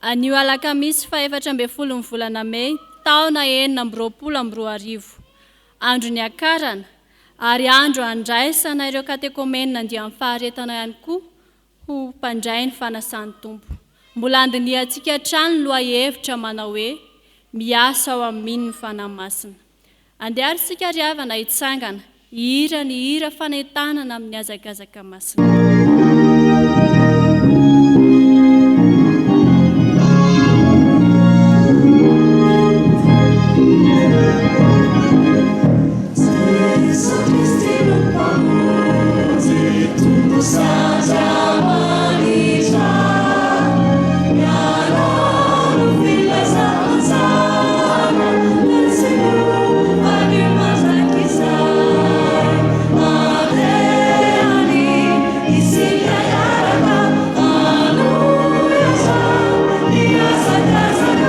Anio alakamisy fahefatra ambin'ny folon'ny volana mey, taona 2026. Andro niakarana, ary andro handraisana ireo katekomenina andiany faharetana ihany koa ho mpandray ny fanasan'ny Tompo. Mbola handinihantsika hatrany ny lohahevitra manao hoe Miasa ao amin'ny mino ny Fanahy Masina. Andeha ary isika ry havana hitsangana, hihira ny hira fanentanana amin'ny hazakazaka masina. Jesoa Kristy no Mpamonjy, Tompo sy Andriamanitra. Ianao no filazantsara, tsy miova ny mandrakizay. Andeha anie isika hiaraka hanohy hatrany ny hazakazaka.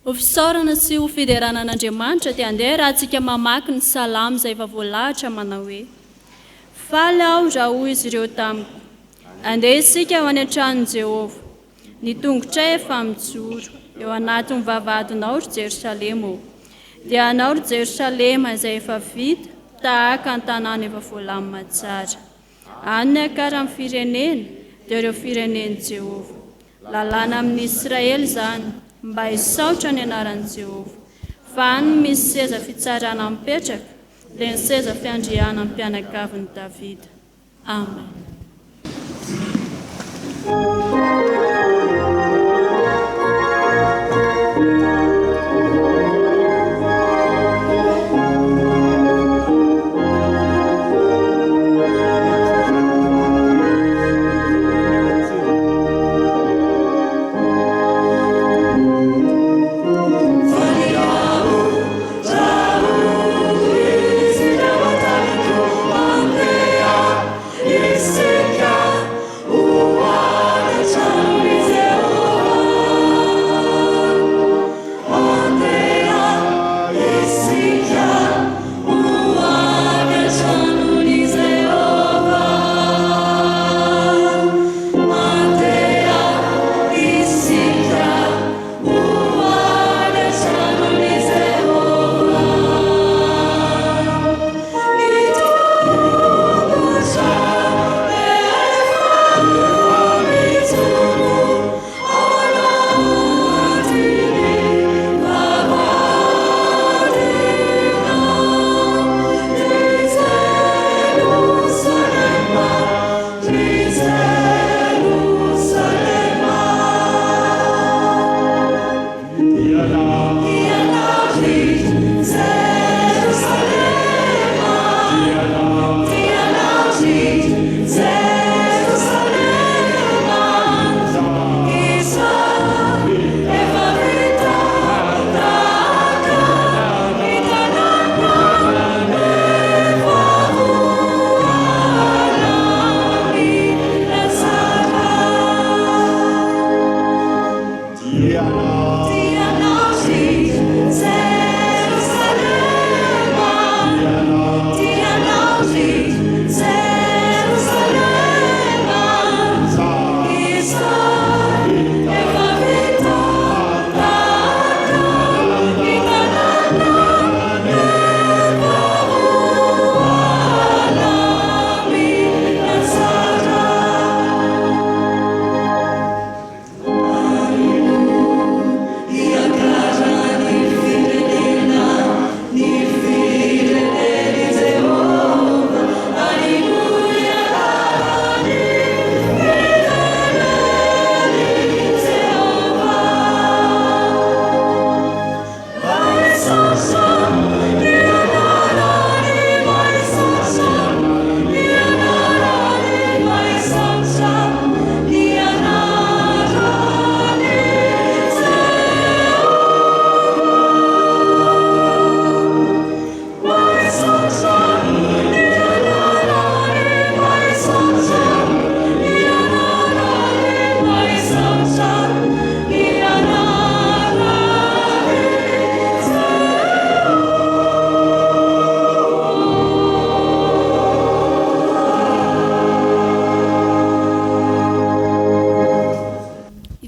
Ho fisaorana sy ho fiderana an'Andriamanitra dia andeha rahantsika mamaky ny Salamo izay efa voalahatra manao hoe, Faly aho raha hoy izy ireo tamiko, Andeha isika ho any an-tranon'i Jehovah. Ny tongotray efa mijoro eo anatin'ny vavahadinao, ry Jerosalema ô. Dia anao, ry Jerosalema, izay efa vita tahaka ny tanàna efa voalamina tsara. Any ny hakaran'ny firenena, dia ireo firenen'i Jehovah. Lalàna amin'ny Israely izany, mba hisaotra ny anaran'i Jehovah. Fa any no misy seza fitsarana mipetraka, dia ny seza fiandrianan'ny mpianakavin'i Davida. Amen.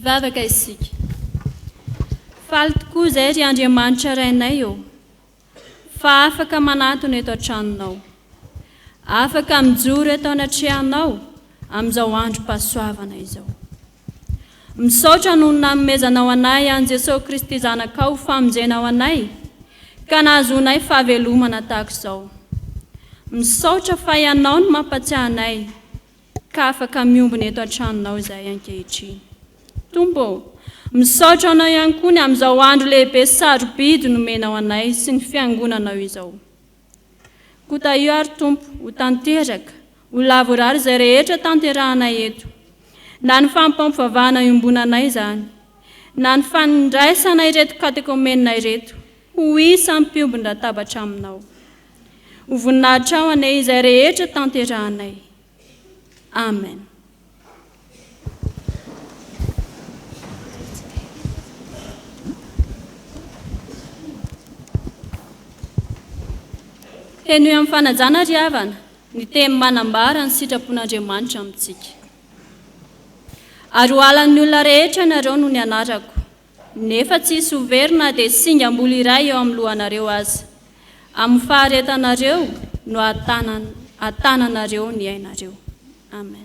Hivavaka isika. Faly tokoa izay ry Andriamanitra Rainay ô, fa afaka manatona eto an-tranonao. Afaka mijoro eto anatrehanao amin'izao androm-pahasoavana izao. Misaotra noho ny nanomezanao anay an'i Jesoa Kristy Zanakao ho famonjena ho anay, ka nahazoanay fahavelomana tahaka izao. Misaotra fa Ianao no mampatsiahy anay ka afaka miombona eto an-tranonao izahay ankehitriny. Tompo ô, misaotra Anao ihany koa ny amin'izao andro lehibe sarobidy nomenao anay sy ny Fiangonanao izao. Koa tahio ary Tompo ho tanteraka, ho lavorary izay rehetra tanterahanay eto, na ny fampampivavahana iombonanay izany, na ny fandraisana ireto katekomenina ireto ho isan'ny mpiombon-databatra aminao. Ho voninahitrao anie izay rehetra tanterahanay. Amen. Henoy amin'ny fanajana ry havana ny teny manambara ny sitrapon'Andriamanitra amintsika. Ary ho halan'ny olona rehetra ianareo noho ny anarako, nefa tsy hisy ho very na dia singam-bolo iray eo amin'ny lohanareo aza. Amin'ny faharetanareo no ahatananareo ny ainareo. Amen.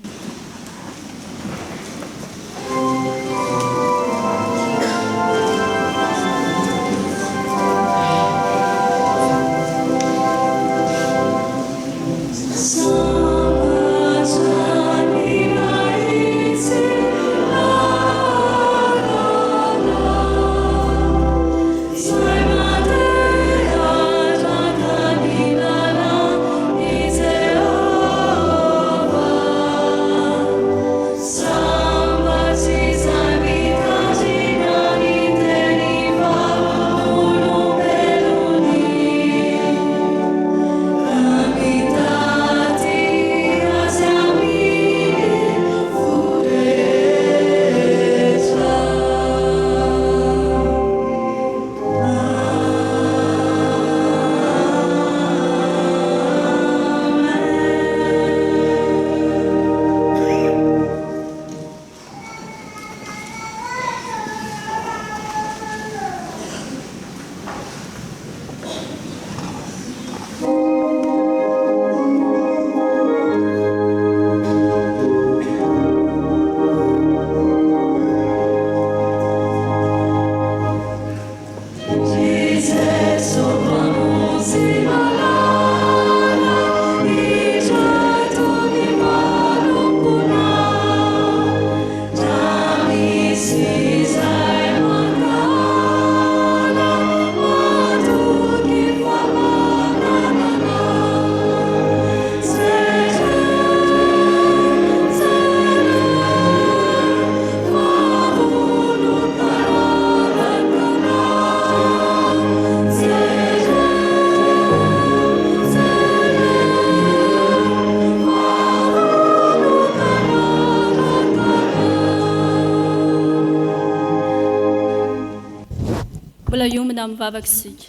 Mbola hiombona amin'ny vavaka isika.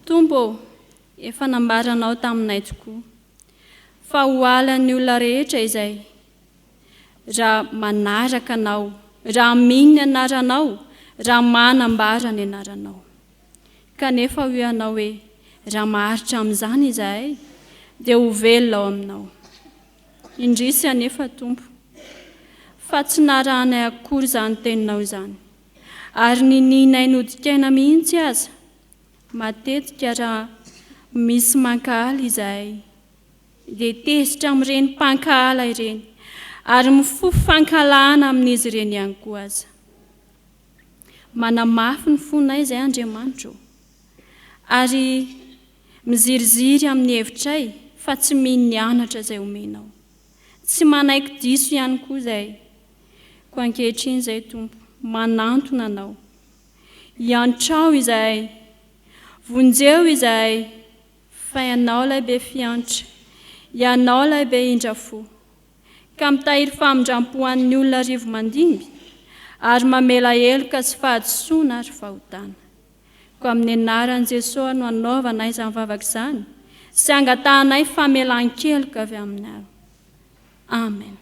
Tompo ô, efa nambaranao taminay tokoa fa ho halan'ny olona rehetra izay raha manaraka Anao, raha mino ny anaranao, raha manambara ny anaranao. Kanefa hoy Ianao hoe, raha maharitra amin'izany izahay, dia ho velona ao Aminao. Indrisy anefa, Tompo, fa tsy narahanay akory izany teninao izany, ary ninianay nodikaina mihitsy aza, matetika raha misy mankahala izahay, dia tezitra amin'ireny mpankahala ireny, ary mifoha fankahalana amin'izy ireny ihany koa aza. Manamafy ny fonay izay Andriamanitra ô, ary miziriziry amin'ny hevitray fa tsy mino ny anatra izay omenao. Tsy manaiky diso ihany koa izay. Koa ankehitriny izay Tompo, manantona Anao. Iantrao izahay. Vonjeo izahay. Fa Ianao ilay be fiantra, Ianao ilay be indra fo, ka mitahiry famindram-po ho an'ny olona arivo mandimby, ary mamela heloka sy fahadisoana ary fahotana. Koa amin'ny anaran'i Jesoa no anaovanay izany vavaka izany, sy angatahanay famelan-keloka avy Aminao. Amen.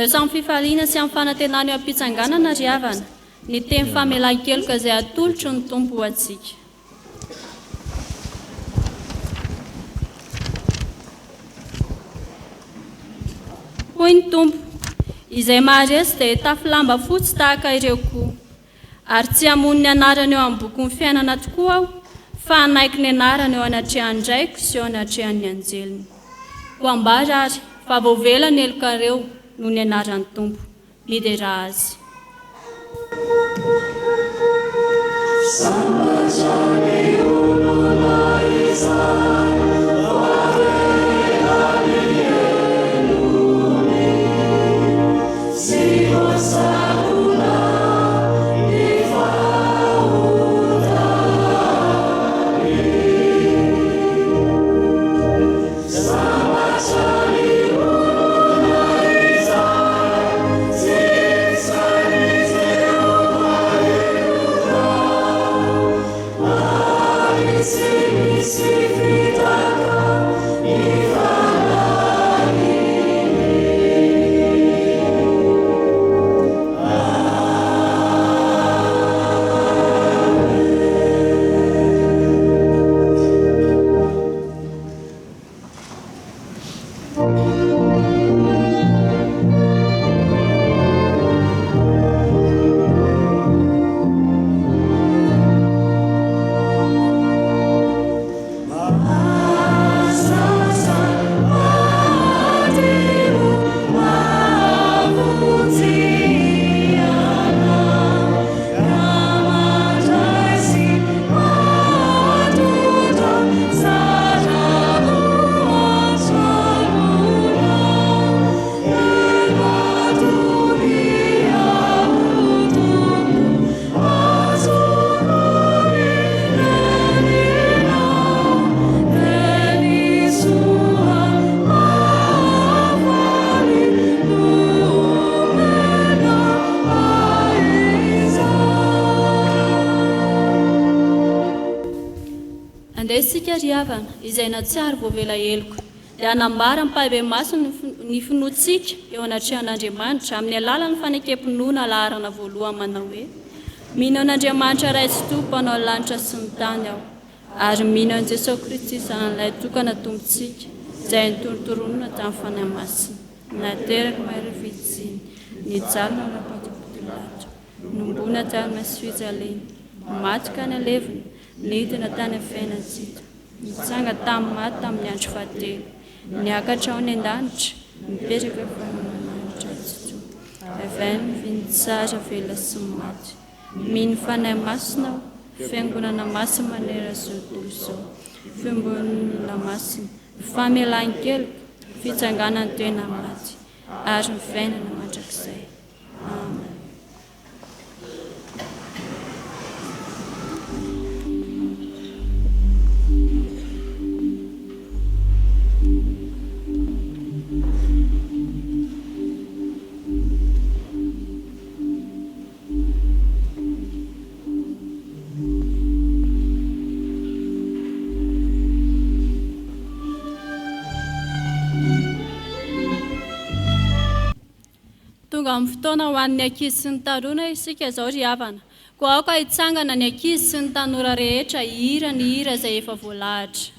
Raiso amin'ny fifaliana sy amin'ny fanantenana eo am-pitsanganana ry havana ny teny famelan-keloka izay atolotry ny Tompo ho antsika. Hoy ny Tompo, Izay maharesy dia hitafy lamba fotsy tahaka ireo koa. Ary tsy hamono ny anarany eo amin'ny bokin'ny fiainana tokoa Aho, fa hanaiky ny anarany eo anatrehan-dRaiko sy eo anatrehan'ny anjeliny. Koa ambara àry fa voavela ny helokareo noho ny anaran'ny Tompo. Miderà Azy. Sambatra ny olona izay voavela ny helony sy voasarona ny fahotany. Sambatra ny olona izay tsy sain'i Jehovah heloka, ary tsy misy fitaka ny fanahiny. Andeha isika ry havana, izay nahatsiaro voavela heloka, dia hanambara ampahibemaso ny finoantsika eo anatrehan'Andriamanitra amin'ny alalan'ny fanekem-pinoana laharana voalohany manao hoe, Mino an'Andriamanitra Ray Tsitoha Mpanao ny lanitra sy ny tany aho, ary mino an'i Jesoa Kristy Zanany Lahitokana Tompontsika, izay notorontoronina tamin'ny Fanahy Masina, nateraka Maria Virjiny, nijaly noho ny Pilato, Nombona tamin'ny hazofijaliana, maty ka nalevina, nidina tany amin'ny fiainan-tsita, nitsanga tamin'ny maty tamin'ny andro fahatelo, niakatra ho any an-danitra, mipetraka eo afovoan'Andriamanitra Tsitoha, avy any ny tsara velona sy ny maty. Mino Fanahy Masina aho, Fiangonana masina manerana izao tontolo izao, fiombonana masina, famelan-keloka, fitsanganan'ny tena maty, ary ny fiainana mandrakizay. Amen. Tonga amin'ny fotoana ho an'ny ankizy sy ny tanora isika izao ry havana. Koa aoka hitsangana ny ankizy sy ny tanora rehetra hihira ny hira izay efa voalahatra.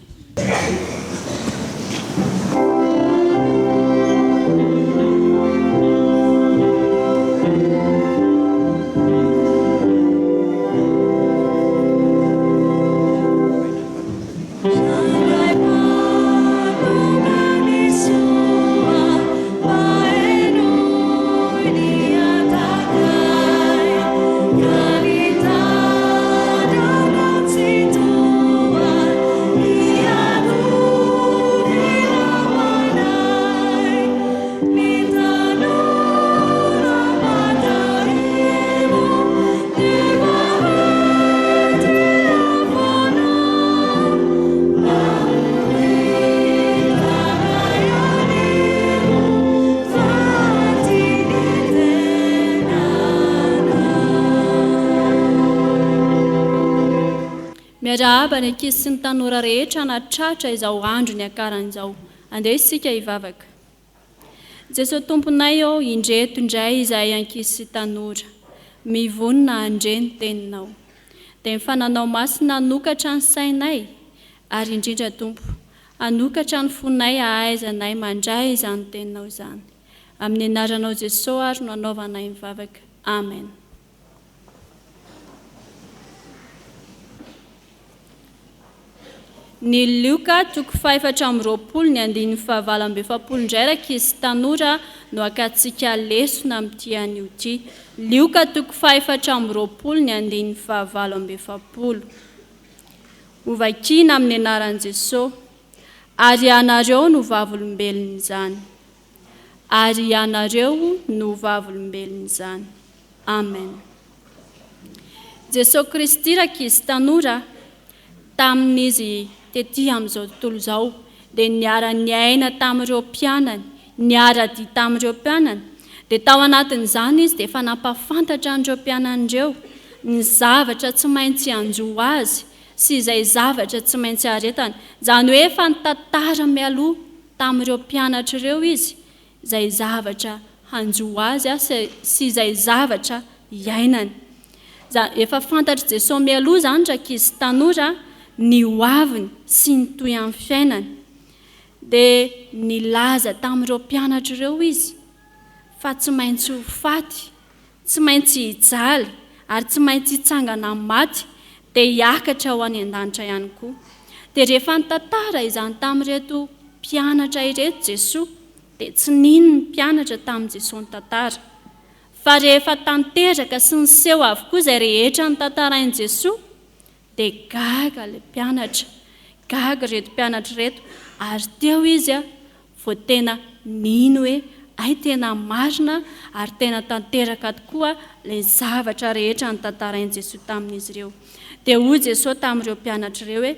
Miarahaba ny ankizy sy ny tanora rehetra nahatratra izao andro niakarany izao. Andeha isika hivavaka. Jesoa Tomponay ô, indreto indray izahay ankizy sy tanora, mivonona handre ny Teninao. Dia ny Fananao Masina hanokatra ny sainay, ary indrindra Tompo, hanokatra ny fonay hahaizanay mandray izany Teninao izany. Amin'ny Anaranao Jesoa ary no anaovanay ny vavaka. Amen. Ny Lioka toko fahefatra amby roapolo ny andininy fahavalo amby efapolo indray rankizy sy tanora no hakantsika lesona amin'ity anio ity. Lioka toko fahefatra amby roapolo ny andininy fahavalo amby efapolo. Hovakiana amin'ny anaran'i Jesoa. Ary ianareo no vavolombelon'izany. Ary ianareo no vavolombelon'izany. Amen. Jesoa Kristy rankizy tanora, tamin'izy tety amin'izao tontolo izao, dia niara-niaina tamin'ireo mpianany, niara-dia tamin'ireo mpianany. Dia tao anatin'izany izy dia efa nampahafantatra an'ireo mpianany ireo ny zavatra tsy maintsy hanjo azy sy izay zavatra tsy maintsy haharetany. Izany hoe efa nitantara mialoha tamin'ireo mpianatra ireo izy izay zavatra hanjo azy sy izay zavatra hiainany. Efa fantatr'i Jesoa mialoha izany rankizy tanora ny ho aviny sy ny tohy amin'ny fiainany. Dia nilaza tamin'ireo mpianatra ireo izy fa tsy maintsy ho faty, tsy maintsy hijaly ary tsy maintsy hitsangana amin'ny maty dia hiakatra ho any an-danitra ihany koa. Dia rehefa nitantara izany tamin'ireto mpianatra ireto Jesoa dia tsy nino ny mpianatra tamin'i Jesoa nitantara. Fa rehefa tanteraka sy niseho avokoa izay rehetra notantarain'i Jesoa dia gaga ilay mpianatra, gaga ireto mpianatra ireto ary teo izy vao tena nino hoe hay tena marina ary tena tanteraka tokoa ilay zavatra rehetra notantarain'i Jesoa tamin'izy ireo. Dia hoy Jesoa tamin'ireo mpianatra ireo hoe,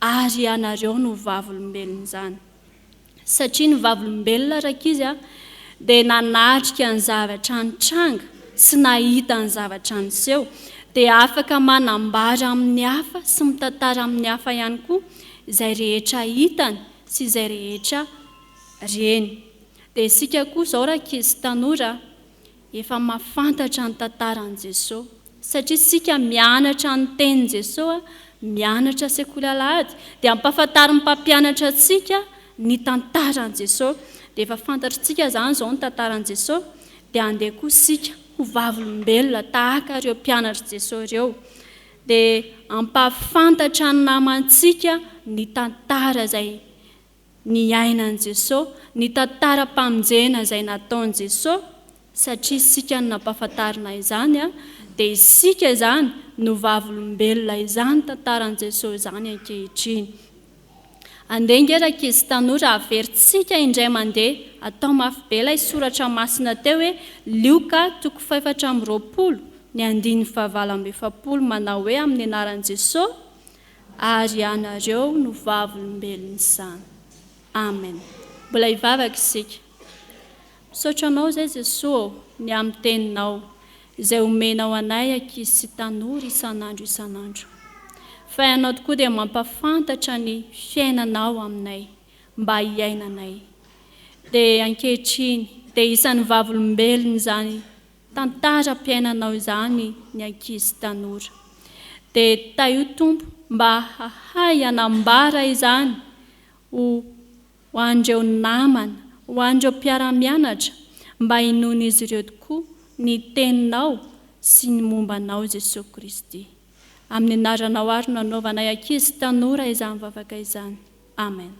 Ary ianareo no vavolombelon'izany. Satria ny vavolombelona rankizy dia nanatrika ny zavatra nitranga sy nahita ny zavatra niseho, dia afaka manambara amin'ny hafa sy mitantara amin'ny hafa ihany koa izay rehetra hitany sy izay rehetra reny. Dia isika koa izao rankizy tanora efa mahafantatra ny tantaran'i Jesoa. Satria isika mianatra ny tenin'i Jesoa, mianatra sekoly alahady, dia ampahafantarin'ny mpampianatra antsika ny tantaran'i Jesoa. Dia efa fantatritsika izany izao ny tantaran'i Jesoa, dia andeha koa isika ho vavolombelona tahaka ireo mpianatr'i Jesoa ireo. Dia ampahafantatra ny namantsika ny tantara izay niainan'i Jesoa, ny tantaram-pamonjena izay nataon'i Jesoa, satria isika no nampahafantarina izany, dia isika izany no vavolombelona izany tantaran'i Jesoa izany ankehitriny. Andeha ange rankizy tanora averintsika indray mandeha, atao mafy be ilay soratra masina teo hoe Lioka toko fahefatra amby roapolo ny andininy fahavalo amby efapolo manao hoe amin'ny anaran'i Jesoa, Ary ianareo no vavolombelon'izany. Amen. Mbola hivavaka isika. Misaotra Anao izay Jesoa ô, ny amin'ny Teninao, izay omenao anay ankizy sy tanora isan'andro isan'andro. Fa Ianao tokoa dia mampafantatra ny fiainanao aminay, mba hiainanay. Dia ankehitriny, dia isan'ny vavolombelon'izany tantaram-piainanao izany ny ankizy tanora. Dia tahio Tompo mba hahay hanambara izany ho ho an'ireo namana, ho an'ireo mpiara-mianatra mba hinoan'izy ireo tokoa ny Teninao sy ny momba Anao Jesoa Kristy. Amin'ny anaranao àry no anaovanay ankizy tanora izany vavaka izany. Amen.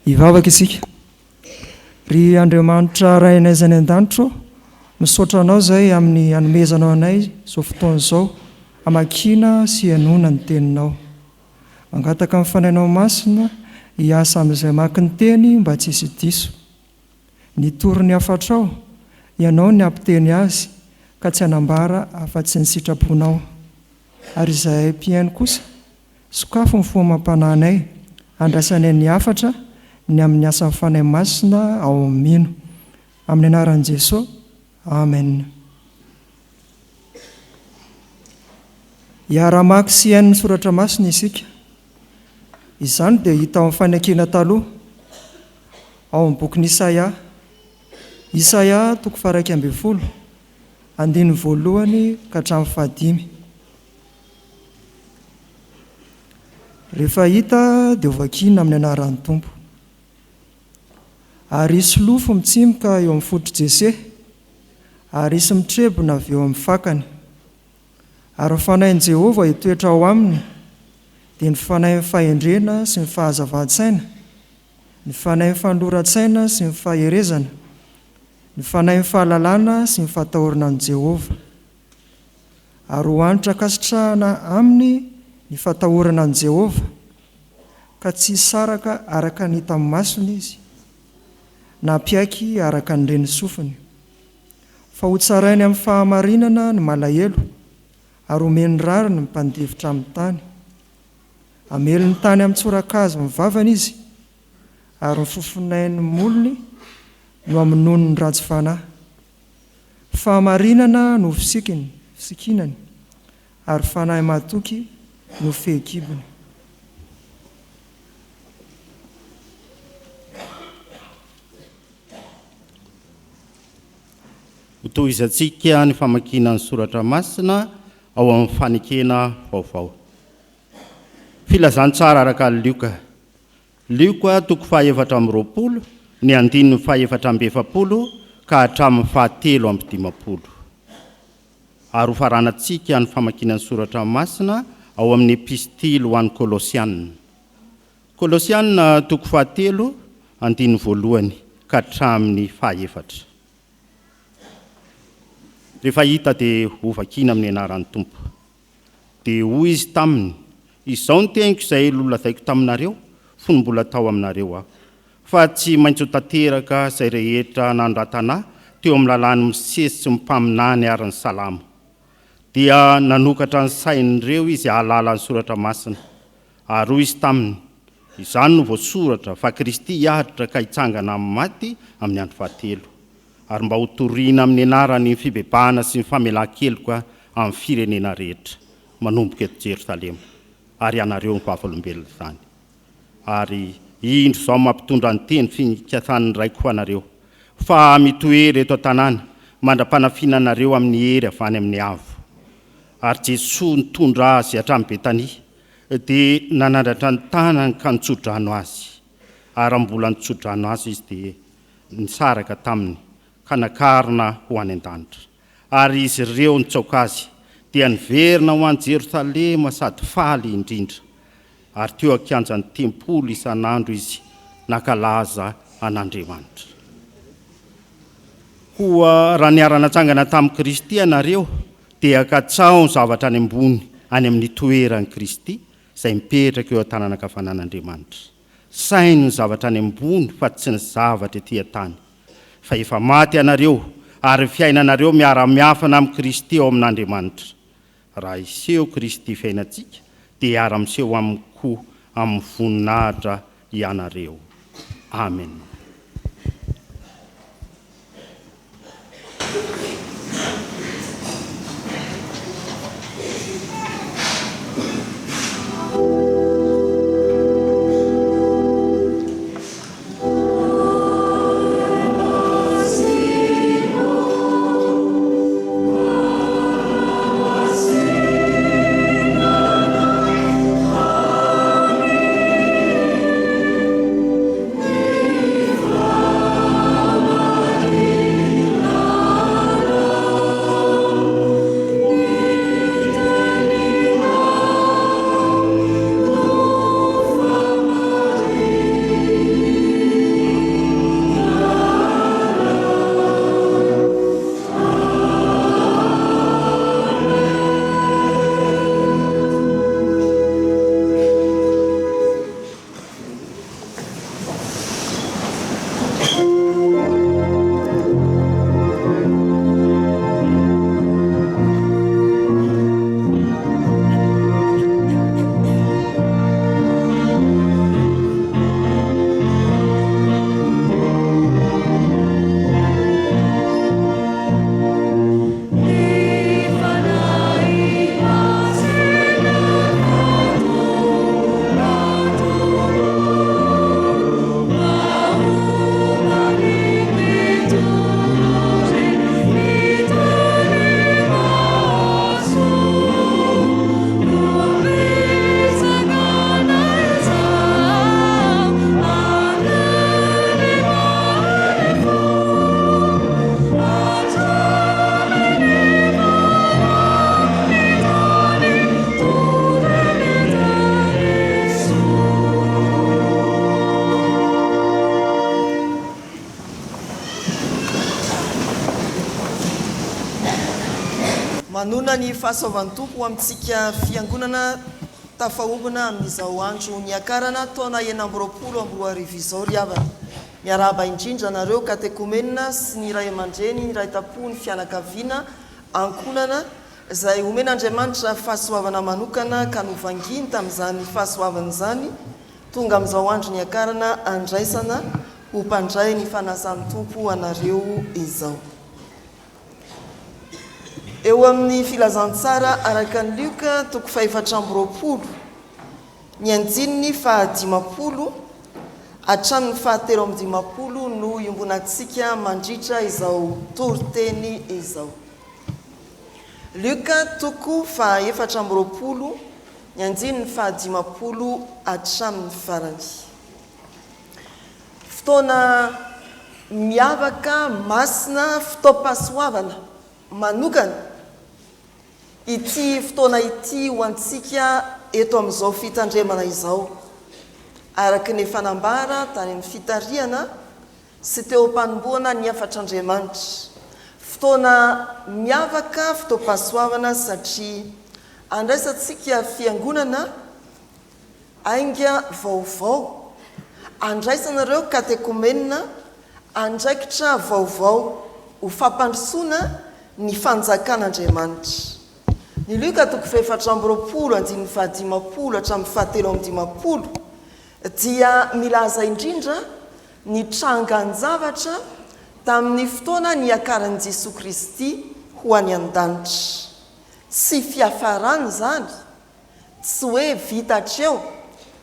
Hivavaka isika. Ry Andriamanitra Rainay izay any an-danitra ô, misaotra Anao izahay amin'ny anomezanao anay izao fotoana izao hamakiana sy hihainoana ny Teninao. Mangataka ny Fanahinao Masina hiasa amin'izay mamaky ny Teny mba tsy hisy diso. Nitory ny hafatrao, Ianao ny hampiteny azy ka tsy hanambara afa-tsy ny sitraponao. Ary izahay mpihaino kosa, sokafy ny fo amam-panahinay handraisanay ny hafatra ny amin'ny asan'ny Fanahy Masina ao amin'ny mino. Amin'ny anaran'i Jesoa, Amen. Hiara-hamaky sy hihaino ny Soratra Masina isika. Izany dia hita ao amin'ny Fanekena Taloha, ao amin'ny bokin'i Isaia. Isaia toko faha-11, andininy voalohany ka hatramin'ny fahadimy. Rehefa hita dia hovakiana amin'ny anaran'ny Tompo. Ary hisy solofo mitsimoka eo amin'ny fototr'i Jese, ary hisy mitrebona avy eo amin'ny fakany. Ary ny fanahin'i Jehovah hitoetra ao aminy, dia ny fanahin'ny fahendrena sy ny fahazavan-tsaina, ny fanahin'ny fanoloran-tsaina sy ny faherezana, ny fanahin'ny fahalalana sy ny fahatahorana an'i Jehovah. Ary ho hanitra ankasitrahana aminy ny fatahorana an'i Jehovah, ka tsy hisaraka araka ny hitan'ny masony izy, na hampiaiky araka ny ren'ny sofiny. Fa hotsarainy amin'ny fahamarinana ny malahelo, ary homeny rariny ny mpandefitra amin'ny tany. Hamely ny tany amin'ny tsorakazo ny vavany izy, ary ny fofonain'ny molony no hamonoany ny ratsy fanahy. Fahamarinana no fisikiny, fisikinany, ary fanahy mahatoky no fehikibony. Hotohizantsika ny famakiana ny soratra masina ao amin'ny fanekena vaovao. Filazantsara araka an'i Lioka. Lioka toko faha-24, ny andininy faha-44 ka hatramin'ny faha-53. Ary hofaranantsika ny famakiana ny soratra masina ao amin'ny epistily ho an'ny Kolosiana. Kolosiana toko fahatelo, andininy voalohany ka hatramin'ny fahaefatra. Rehefa hita dia hovakiana amin'ny anaran'ny Tompo. Dia hoy izy taminy, Izao ny teniko izay nolazaiko taminareo fony mbola tao aminareo aho, fa tsy maintsy ho tanteraka izay rehetra nanoratana ahy teo amin'ny lalàn'i Mosesy sy ny mpaminany ary ny Salamo. Dia nanokatra ny sain'ireo izy hahalala ny Soratra Masina. Ary hoy izy taminy, Izany no voasoratra, fa Kristy hiaritra ka hitsangana amin'ny maty amin'ny andro fahatelo, ary mba hotorina amin'ny anarany ny fibebahana sy ny famelan-keloka amin'ny firenena rehetra, manomboka eto Jerosalema, ary ianareo no vavolombelon'izany. Ary indro izaho mampitondra ny teny fikasan'ny Raiko ho anareo, fa mitoera eto an-tanàna mandra-panafiana anareo amin'ny hery avy any amin'ny avo. Ary Jesoa nitondra azy hatrany Betania, dia nanandratra ny tanany ka nitso-drano azy. Ary raha mbola nitso-drano azy izy dia nisaraka taminy ka nakarina ho any an-danitra. Ary izy ireo nitsaoka azy, dia niverina ho any Jerosalema sady faly indrindra. Ary teo an-kianjan'ny tempoly isan'andro izy nankalaza an'Andriamanitra. Koa raha niara-natsangana tamin'i Kristy ianareo, dia katsaho ny zavatra any ambony, any amin'ny toeran'i Kristy, izay mipetraka eo an-tanana ankavanan'Andriamanitra. Saino ny zavatra any ambony fa tsy ny zavatra ety an-tany. Fa efa maty ianareo, ary ny fiainanareo miara-miafina amin'i Kristy ao amin'Andriamanitra. Raha hiseho Kristy fiainantsika, dia hiara-miseho aminy koa amin'ny voninahitra ianareo. Amen. Manonona ny fahasoavan'ny Tompo ho amintsika Fiangonana tafahombona amin'izao andro niakarana taona 2026 izao ry havana. Miarahaba indrindra anareo katekomenina sy ny ray aman-dreny, ny ray tam-po, ny fianakaviana, ankohonana, izay omen'Andriamanitra fahasoavana manokana ka novangiany tamin'izany fahasoavana izany, tonga amin'izao andro niakarana andraisana ho mpandray ny fanasan'ny Tompo anareo izao. Eo amin'ny Filazantsara araka an'i Lioka toko fahefatra amby 20, ny andininy faha-50 hatramin'ny faha-53 no iombonantsika mandritra izao toriteny izao. Lioka toko faha-24, ny andininy faha-50 hatramin'ny farany. Fotoana miavaka, masina, fotoam-pahasoavana manokana ity fotoana ity ho antsika eto amin'izao fitandremana izao. Araka ny efa nambara tany amin'ny fitarihana sy teo am-panombohana ny hafatr'Andriamanitra. Fotoana miavaka, fotoam-pahasoavana satria andraisantsika Fiangonana Ainga vaovao, andraisanareo katekomenina andraikitra vaovao ho fampandrosoana ny fanjakan'Andriamanitra. Ny Lioka toko fahefatra amby 20 andininy faha-50 hatramin'ny faha-53 dia milaza indrindra ny trangan-javatra tamin'ny fotoana niakaran'i Jesoa Kristy ho any an-danitra. Tsy fiafarana izany Tsy hoe vita hatreo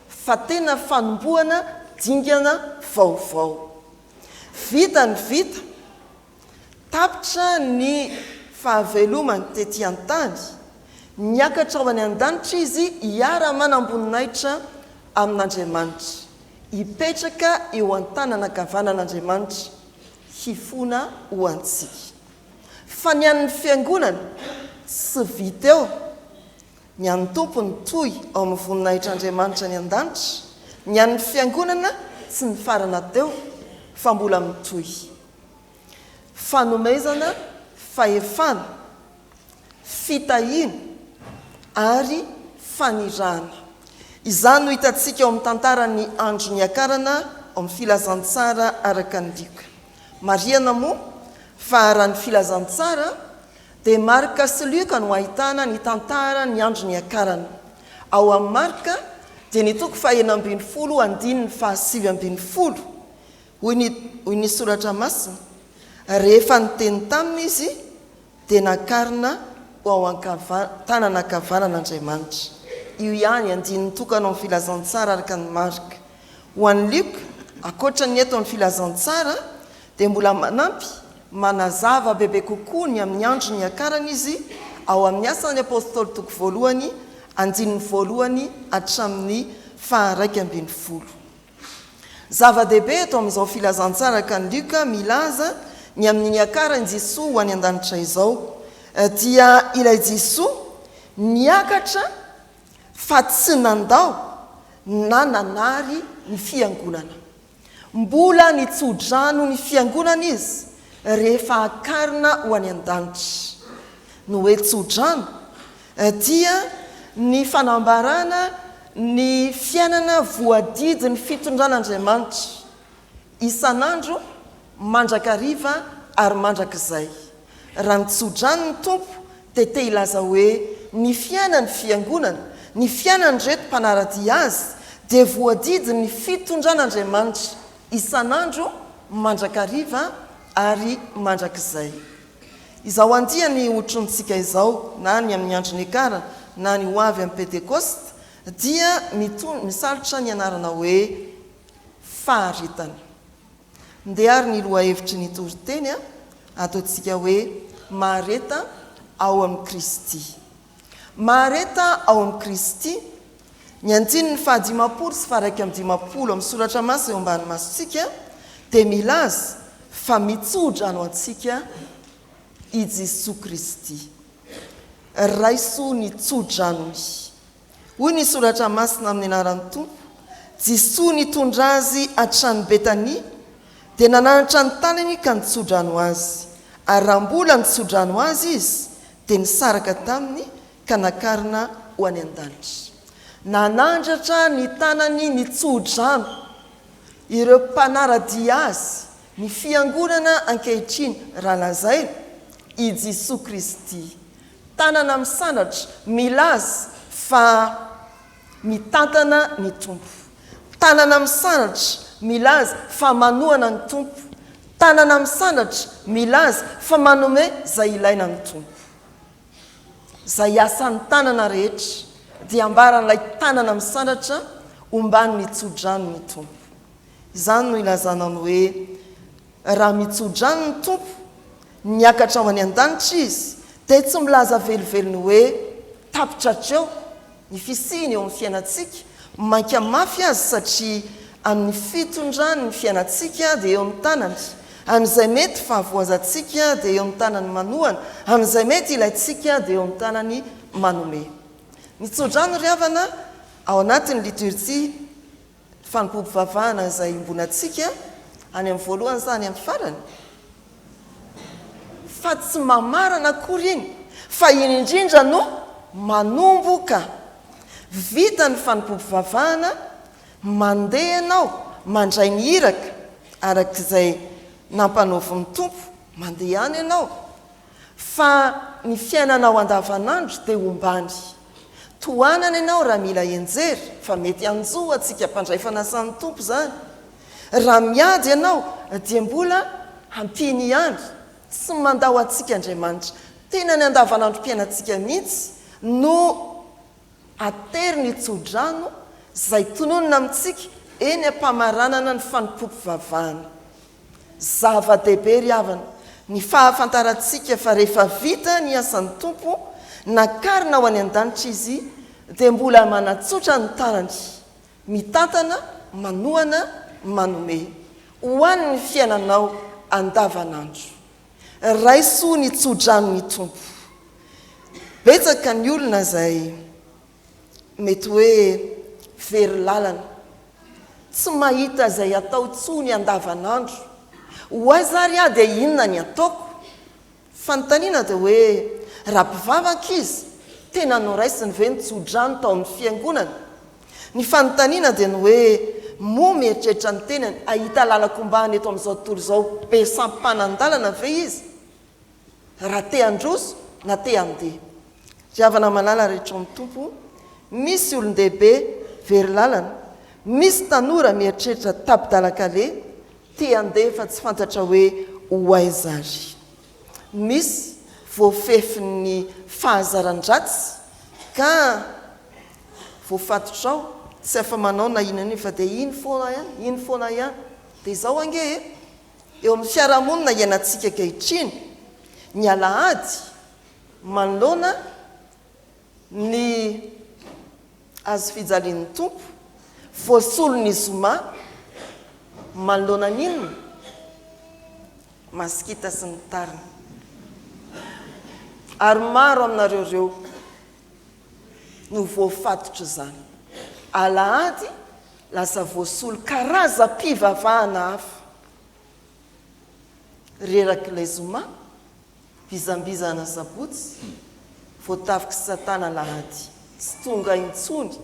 fa tena fanombohana dingana vaovao. Vita ny vita, tapitra ny fahavelomany tety an-tany, niakatra ho any an-danitra izy hiara-manam-boninahitra amin'Andriamanitra, hipetraka eo an-tanana ankavanan'Andriamanitra, hifona ho antsika. Fa ny an'ny Fiangonana tsy vita eo. Ny an'ny Tompo nitohy ao amin'ny voninahitr'Andriamanitra any an-danitra, ny an'ny Fiangonana tsy nifarana teo fa mbola mitohy. Fanomezana fahefana, fitahiana ary fanirahana. Izany no hitantsika ao amin'ny tantaran'ny andro niakarana ao amin'ny Filazantsara araka an'i Lioka. Marihana moa fa raha ny Filazantsara Dia Marka sy Lioka no ahitana ny tantara ny andro niakarana. Ao amin'ny Marka dia ny toko faha-16 andininy faha-19, hoy ny hoy ny Soratra Masina, Rehefa niteny taminy izy, dia nakarina ho ao ankava tanana ankavanan'Andriamanitra. Io ihany andininy tokana ao amin'ny Filazantsara araka an'i Marka. Ho an'i Lioka, ankoatra ny eto amin'ny Filazantsara, dia mbola manampy manazava bebe kokoa ny amin'ny andro niakarany izy ao amin'ny Asan'ny Apostoly toko voalohany, andininy voalohany hatramin'ny faha-11. Zava-dehibe eto amin'izao filazantsara araka an'i Lioka milaza ny amin'ny niakaran'i Jesoa ho any an-danitra izao dia ilay Jesoa niakatra fa tsy nandao na nanary ny fiangonana. Mbola nitso-drano ny Fiangonana izy rehefa hakarina ho any an-danitra. Ny hoe tso-drano dia ny fanambarana ny fiainana voadidin'ny fitondran'Andriamanitra isan'andro, mandrakariva ary mandrakizay. Raha nitso-drano ny Tompo dia te hilaza hoe ny fiainan'ny Fiangonana, ny fiainan'ireto mpanara-dia Azy dia voadidin'ny fitondran'Andriamanitra isan'andro, mandrakariva ary mandrakizay. Izao andiany hotrontsika izao, na ny amin'ny andro niakarana na ny ho avy amin'ny Pentekosta, dia misalotra ny anarana hoe faharetana. Ndeha ary ny lohahevitry ny toriteny ataontsika hoe Mahareta ao amin'i Kristy. Mahareta ao amin'i Kristy, ny andininy faha-50 sy faha-51 amin'ny soratra masina eo ambany masontsika dia milaza fa mitso-drano antsika i Jesoa Kristy. Raiso ny tso-dranony. Hoy ny Soratra Masina amin'ny anaran'ny Tompo, Jesoa nitondra azy hatrany Betania, dia nananatra ny tanany ka nitsodrano azy. Ary raha mbola nitsodrano azy izy, Dia nisaraka taminy ka nakarina ho any an-danitra. Nanandratra ny tanany nitsodrano ireo mpanara-dia azy, ny Fiangonana ankehitriny, raha lazaina, i Jesoa Kristy. Tanana misandratra milaza fa mitantana ny Tompo. Tanana misandratra milaza fa manohana ny Tompo. Tanana misandratra milaza fa manome izay ilaina ny Tompo. Izay asan'ny tanana rehetra dia ambaran'ilay tanana misandratra omban'ny tso-drano ny Tompo. Izany no ilazana ny hoe raha mitso-drano ny Tompo, niakatra ho any an-danitra Izy, dia tsy milaza velively ny hoe tapitra hatreo ny fisiany eo amin'ny fiainantsika, mainka mafy aza satria amin'ny fitondrany ny fiainantsika dia eo ny tanany, amin'izay mety fahavoazantsika dia eo ny tanany manohana, amin'izay mety ilaintsika dia eo ny tanany manome. Ny tsodrano ry havana ao anatin'ny liturjia fanompoam-pivavahana izay iombonantsika any amin'ny voalohany sa any amin'ny farany? Fa tsy mamarana akory iny, fa iny indrindra no manomboka. Vita ny fanompoam-pivavahana, mandeha ianao mandray ny iraka araka izay nampanaovin'ny Tompo, mandeha any ianao. Fa ny fiainanao andavanandro dia ombany. Tohanana ianao raha mila enjery, fa mety hanjo antsika mpandray fanasan'ny Tompo izany. Raha miady ianao dia mbola hampiany ihany. Tsy mandao antsika Andriamanitra. Tena ny andavanandrom-piainantsika mihitsy no atery ny tso-drano izay tononina amintsika eny am-pamaranana ny fanompoam-pivavahana. Zava-dehibe ry havana ny fahafantarantsika fa rehefa vita ny asan'ny Tompo, nakarina ho any an-danitra Izy, dia mbola manatsotra ny tanany, mitantana, manohana, manome. Ho an'ny fiainanao andavanandro. Raiso ny tso-dranon'ny Tompo. Betsaka ny olona izay mety hoe very lalana, tsy mahita izay atao intsony andavanandro. Ho aiza ary aho dia inona ny ataoko? Fanontaniana dia hoe raha mpivavaka izy, tena noraisiny ve ny tso-drano tao amin'ny fiangonana? Ny fanontaniana dia ny hoe moa mieritreritra ny tenany hahita lalan-kombahana eto amin'izao tontolo izao be sampanan-dalana ve izy? Raha te handroso na te handeha. Ry havana malala rehetra ao amin'ny Tompo, misy olon-dehibe very lalana, misy tanora mieritreritra tapi-dalan-kaleha, te handeha fa tsy fantatra hoe ho aiza ary. Misy voafefin'ny fahazaran-dratsy ka voafatotra ao, tsy afa-manao na inona inona fa dia iny foana ihany, iny foana ihany. Dia izao ange e! Eo amin'ny fiarahamonina iainantsika ankehitriny, ny alahady manoloana ny hazofijalian'ny Tompo, voasolo ny zoma manoloana ny inona? Masikita sy ny tariny. Ary maro aminareo ireo no voafatotr'izany. Alahady Lasa voasolo karazam-pivavahana hafa. Rerak'ilay zoma, vizambizana sabotsy, voatafik'i satana alahady. Tsy tonga intsony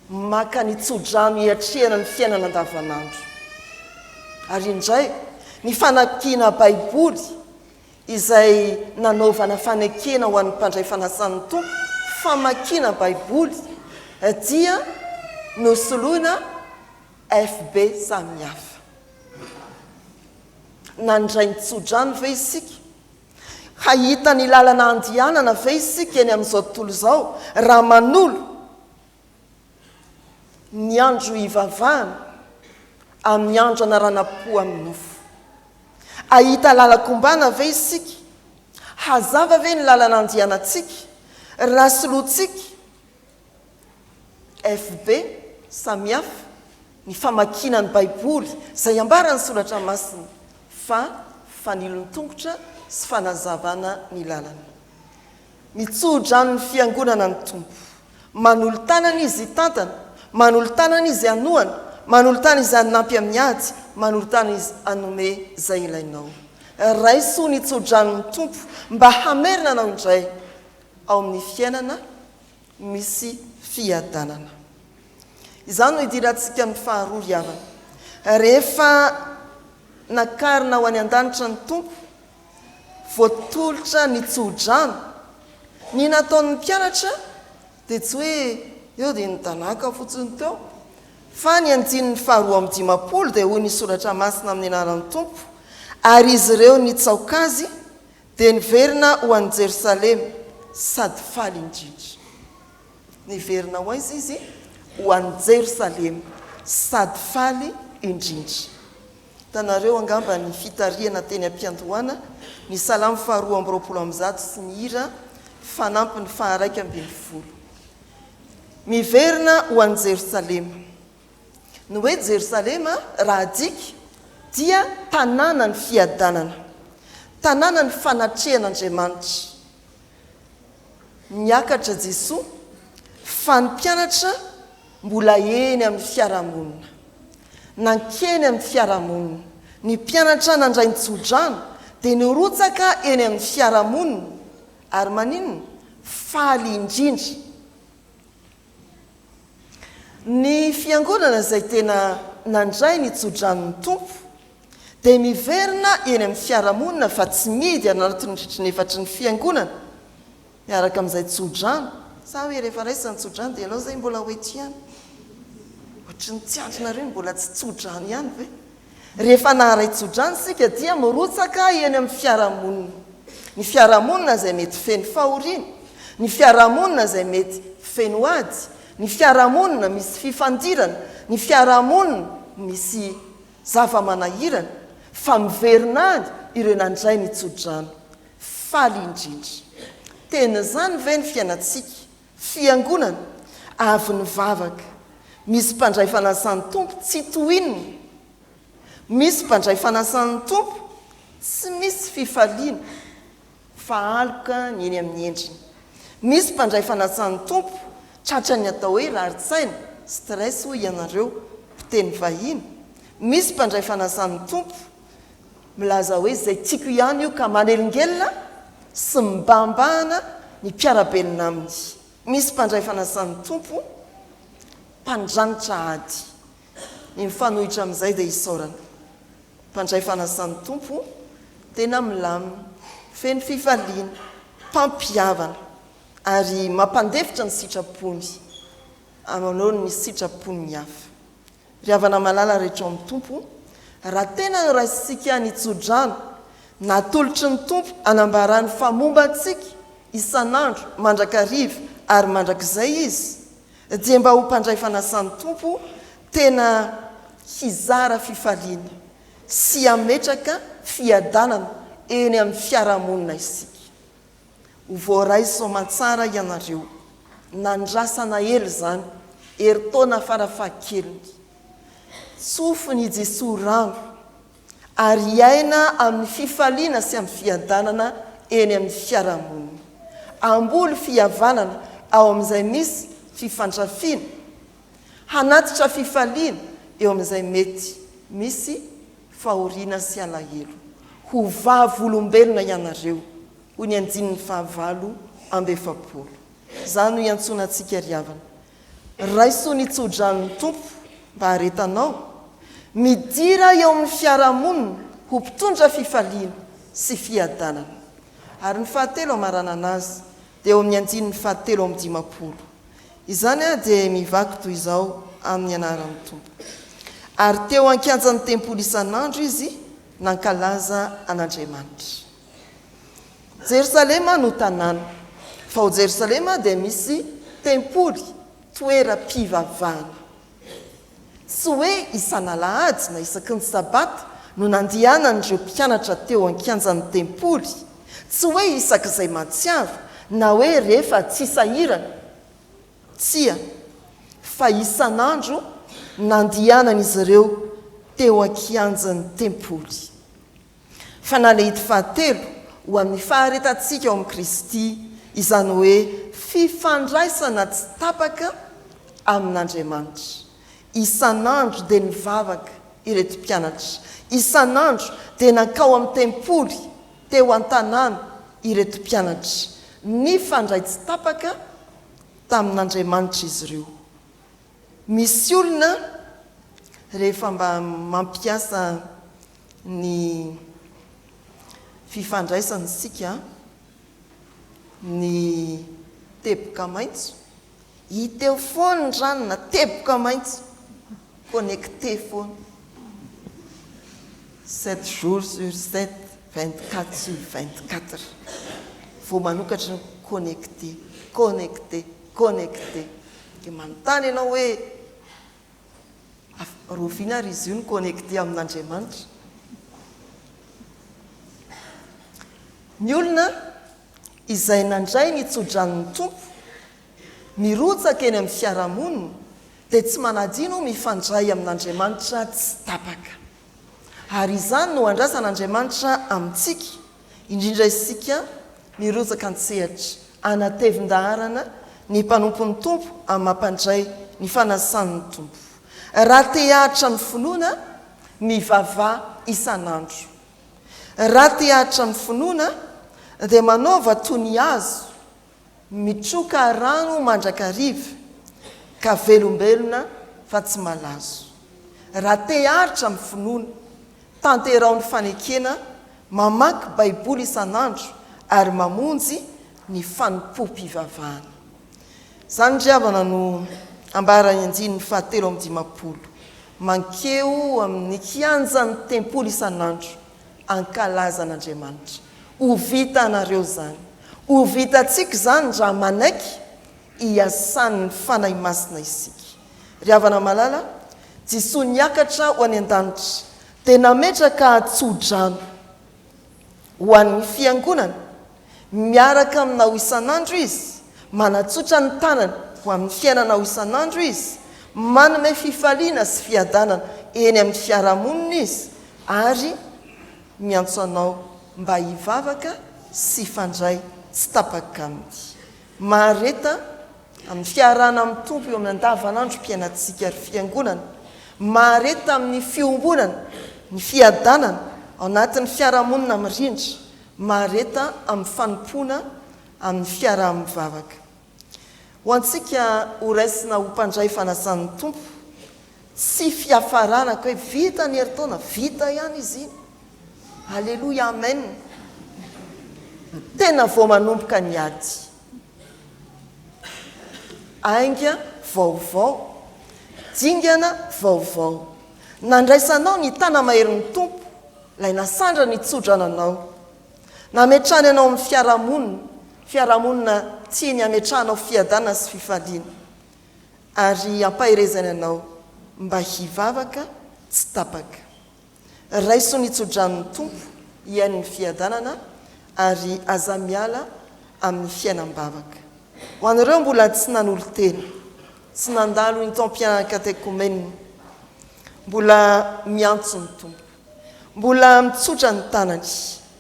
maka ny tso-drano hiatrehana ny fiainana andavanandro. Ary indray, ny fanakiana Baiboly izay nanaovana fanekena ho an'ny mpandray fanasan'ny Tompo, famakiana Baiboly, dia nosoloina FB samihafa. Nandray ny tsodrano ve isika? Hahita ny lalana andianana ve isika eny amin'izao tontolo izao raha manolo ny andro hivavahana amin'ny andro anaranam-po amin'ny nofo? Hahita lalan-kombana ve isika? Hazava ve ny lalana andianantsika raha solointsika FB, Samihafa ny famakiana ny Baiboly izay ambaran'ny Soratra Masina fa fanilon'ny tongotra sy fanazavana ny lalana. Mitsodrano ny Fiangonana ny Tompo. Manolo-tanana Izy hitantana, manolo-tanana Izy hanohana, manolo-tanana Izy hanampy amin'ny ady, manolo-tanana Izy hanome izay ilainao. Raiso ny tsodranon'ny Tompo mba hamerina anao indray ao amin'ny fiainana misy fiadanana. Izany no idirantsika amin'ny faharoa ry havana. Rehefa nakarina ho any an-danitra ny Tompo, voatolotra ny tsodrano. Ny nataon'ny mpianatra dia tsy hoe eo dia nidanàka fotsiny teo, fa ny andininy faharoa 52 dia hoy ny Soratra Masina amin'ny anaran'ny Tompo, Ary izy ireo nitsaoka azy, dia niverina ho any Jerosalema, sady faly indrindra. Niverina ho aiza izy? Ho any Jerosalema, sady faly indrindra. Hitanareo angamba ny fitarihana teny am-piandohana ny Salamo faharoa 122 sy ny hira fanampiny faha-11. Miverina ho any Jerosalema. Ny hoe Jerosalema, raha adika, dia tanànan'ny fiadanana, tanànan'ny fanatrehan'Andriamanitra. Niakatra Jesoa fa ny mpianatra mbola eny amin'ny fiarahamonina. Nankeny amin'ny fiarahamonina. Ny mpianatra nandray ny tsodrano dia nirotsaka eny amin'ny fiarahamonina ary maninona? Faly indrindra. Ny fiangonana izay tena nandray ny tsodranon'ny Tompo dia miverina eny amin'ny fiarahamonina fa tsy mihidy anatin'ny rindrin'efatry ny fiangonana miaraka amin'izay tsodrano. Sa hoe rehefa raisina ny tsodrano dia alao izay mbola ho eto ihany? Ohatry ny tsy andrinareo ny mbola tsy tsodrano ihany ve? Rehefa naharay tsodrano isika dia mirotsaka eny amin'ny fiarahamonina. Ny fiarahamonina izay mety feno fahoriana, ny fiarahamonina izay mety feno ady, ny fiarahamonina misy fifandirana, ny fiarahamonina misy zava-manahirana, fa miverina any ireo nandray ny tsodrano. Faly indrindra. Tena izany ve ny fiainantsika? Fiangonana, avy nivavaka. Misy mpandray fanasan'ny Tompo tsy tohinina. Misy mpandray fanasan'ny Tompo tsy misy fifaliana fa aloka ny eny amin'ny endriny. Misy mpandray fanasan'ny Tompo tratran'ny atao hoe rarin-tsaina, stress hoy ianareo mpiteny vahiny. Misy mpandray fanasan'ny Tompo milaza hoe izay tiako ihany io ka manelingelina sy mibahambahana ny mpiara-belona aminy. Misy mpandray fanasan'ny Tompo mpandranitra ady. Ny mifanohitra amin'izay dia isaorana. Mpandray fanasan'ny Tompo tena milamina, feno fifaliana, mpampihavana ary mampandefitra ny sitrapony anoloan'ny sitrapon'ny hafa. Ry havana malala rehetra ao amin'ny Tompo, raha tena noraisintsika ny tsodrano natolotry ny Tompo hanambarany fa momba antsika isan'andro, mandrakariva ary mandrakizay Izy, dia mba ho mpandray fanasan'ny Tompo tena hizara fifaliana sy hametraka fiadanana eny amin'ny fiarahamonina isika. Ho voaray soamantsara ianareo. Nandrasana ela izany, herintaona farafahakeliny. Tsofiny i Jesoa rano, ary hiaina amin'ny fifaliana sy amin'ny fiadanana eny amin'ny fiarahamonina. Hamboly fihavanana ao amin'izay misy fifandrafiana. Hanatitra fifaliana eo amin'izay mety misy fahoriana sy alahelo. Ho vavolombelona ianareo, hoy ny andininy fahavalo amby efapolo. Izany no iantsoana antsika ry havana. Raiso ny tsodranon'ny Tompo mba haharetanao. Midira eo amin'ny fiarahamonina ho mpitondra fifaliana sy fiadanana. Ary ny fahatelo hamaranana azy dia eo amin'ny andininy fahatelo amby dimampolo. Izany dia mivaky toy izao amin'ny anaran'ny Tompo. Ary teo an-kianjan'ny tempoly isan'andro izy nankalaza an'Andriamanitra. Jerosalema no tanàna. Fa ao Jerosalema dia misy tempoly, toeram-pivavahana. Tsy hoe isan'alahady na isaky ny Sabata no nandehanan'ireo mpianatra teo an-kianjan'ny tempoly, tsy hoe isak'izay mahatsiaro, na hoe rehefa tsy sahirana. Tsia, fa isan'andro nandehanan'izy ireo teo an-kianjan'ny tempoly. Fanalahidy fahatelo ho amin'ny faharetantsika ao amin'i Kristy, izany hoe fifandraisana tsy tapaka amin'Andriamanitra. Isan'andro dia nivavaka. ireto mpianatra. Isan'andro dia nankao amin'ny tempoly teo an-tanàna ireto mpianatra. Nifandray tsy tapaka tamin'Andriamanitra izy ireo. Misy olona rehefa mba mampiasa ny fifandraisana isika, ny teboka maitso, hita eo foana ny ranona teboka maitso, connecté foana, sept jours sur sept, 24 sur 24, vao manokatra ny connecté, connecté, connecté, dia manontany ianao hoe Rahoviana ary izy io no connecté amin'Andriamanitra? Ny olona izay nandray ny tsodranon'ny Tompo, mirotsaka eny amin'ny fiarahamonina, dia tsy manadino mifandray amin'Andriamanitra tsy tapaka. Ary izany no andrasan'Andriamanitra amintsika, indrindra isika mirotsaka an-tsehatra hanatevin-daharana ny mpanompon'ny Tompo amin'ny mampandray ny fanasan'ny Tompo. Raha te-hahatra ny finoana, mivavaha isan'andro. Raha te-hahatra ny finoana, dia manaova toy ny hazo mitroka rano mandrakariva ka velombelona fa tsy malazo. Raha te-haharitra amin'ny finoana, tanteraho ny fanekena mamaky Baiboly isan'andro ary mamonjy ny fanompoam-pivavahana. Izany ry havana no ambaran'ny andininy fahatelo amby 50, Mankeo amin'ny kianjan'ny tempoly isan'andro, hankalaza an'Andriamanitra. Ho vitanareo izany. Ho vitantsika izany raha manaiky hiasan'ny Fanahy Masina isika. Ry havana malala, Jesoa niakatra ho any an-danitra dia nametraka tso-drano ho an'ny Fiangonana. Miaraka aminao isan'andro Izy, manatsotra ny tanany ho amin'ny fiainanao isan'andro Izy, manome fifaliana sy fiadanana eny amin'ny fiarahamonina Izy ary miantso anao mba hivavaka sy hifandray tsy tapaka Aminy. Mahareta amin'ny fiarahana amin'ny Tompo eo amin'ny andavanandrom-piainantsika ry Fiangonana. Mahareta amin'ny fiombonana, ny fiadanana ao anatin'ny fiarahamonina mirindra. Mahareta amin'ny fanompoana amin'ny fiaraha-mivavaka. Ho antsika ho raisina ho mpandray fanasan'ny Tompo, tsy fiafarana ka hoe vita ny herintaona, vita ihany izy iny. Aleloia amen. Tena vao manomboka ny ady. Ainga vaovao, dingana vaovao. Nandraisanao ny tana-maherin'ny Tompo, ilay nasandrany hitsodrana anao. Nametrahany anao amin'ny fiarahamonina, fiarahamonina tiany hametrahanao fiadanana sy fifaliana. Ary ampaherezany anao mba hivavaka tsy tapaka. Raiso ny tsodranon'ny Tompo hihaino ny fiadanana ary aza miala amin'ny fiainam-bavaka. Ho an'ireo mbola tsy nanolo-tena, tsy nandalo ny taom-piainana katekomenina, mbola miantso ny Tompo, mbola mitsotra ny tanany,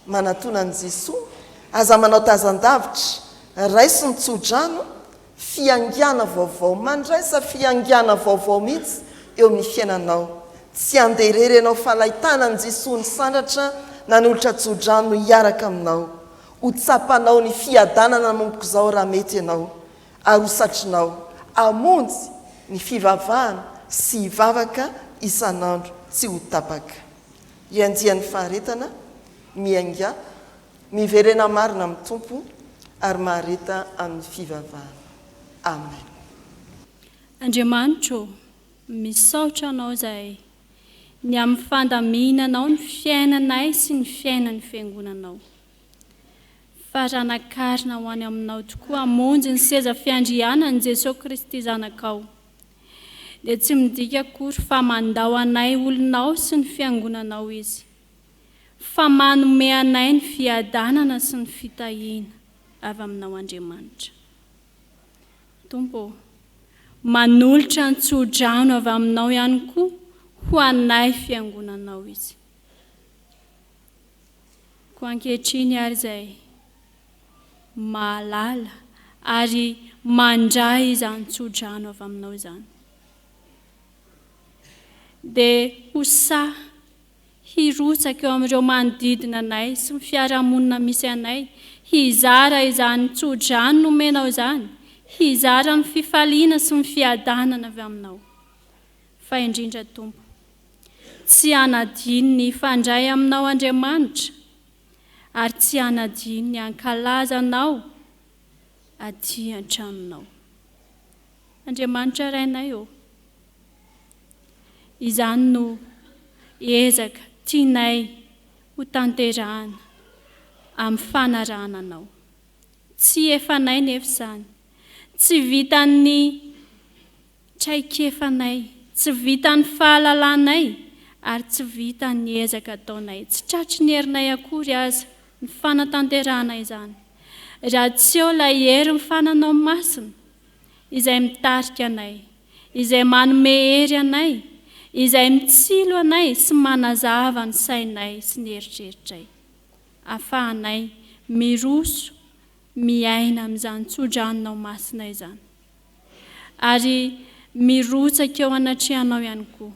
manatona an'i Jesoa, aza manao tazan-davitra, raiso ny tsodrano Fiaingàna vaovao, Mandraisa fiaingàna vaovao mihitsy eo amin'ny fiainanao. Tsy handeha irery ianao fa ilay tanan'i Jesoa nisandratra nanolotra tsodrano no hiaraka aminao. Ho tsapanao ny fiadanana manomboka izao raha mety ianao ary ho satrinao hamonjy ny fivavahana sy hivavaka isan'andro tsy ho tapaka. Ry andian'ny faharetana, miaingà. Miverena marina amin'ny Tompo ary mahareta amin'ny fivavahana. Amen. Andriamanitra ô, misaotra Anao izahay ny amin'ny fandaminanao ny fiainanay sy ny fiainan'ny Fiangonanao. Fa raha nakarina ho any Aminao tokoa hamonjy ny seza fiandrianan'i Jesoa Kristy Zanakao, dia tsy midika akory fa mandao anay olonao sy ny Fiangonanao Izy. fa manome anay ny fiadanana sy ny fitahiana avy aminao Andriamanitra. Tompo ô, manolotra ny tso-drano avy aminao ihany koa ho anay fiangonanao izy. Koa ankehitriny ary izay mahalala ary mandray izany tso-drano avy aminao izany. Dia ho sahy hirotsaka eo amin'ireo manodidina anay sy ny fiarahamonina misy anay, hizara izany tso-drano nomenao izany, hizara ny fifaliana sy ny fiadanana avy aminao. Fa indrindra Tompo, tsy hanadino ny hifandray aminao Andriamanitra, ary tsy hanadino ny hankalaza Anao aty an-tranonao. Andriamanitra Rainay ô, izany no ezaka tianay ho tanterahana amin'ny fanarahana Anao. Tsy efanay nefa izany. Tsy vitan'ny traikefanay, tsy vitan'ny fahalalanay ary tsy vitan'ny ezaka ataonay. Tsy tratry ny herinay akory aza ny fanatanterahana izany, raha tsy eo ilay herin'ny Fananao Masina izay mitarika anay, izay manome hery anay, izay mitsilo anay sy manazava ny sainay sy ny eritreritray, afahanay miroso miaina amin'izany tsodranonao masina izany. Ary mirotsaka eo anatrehanao ihany koa.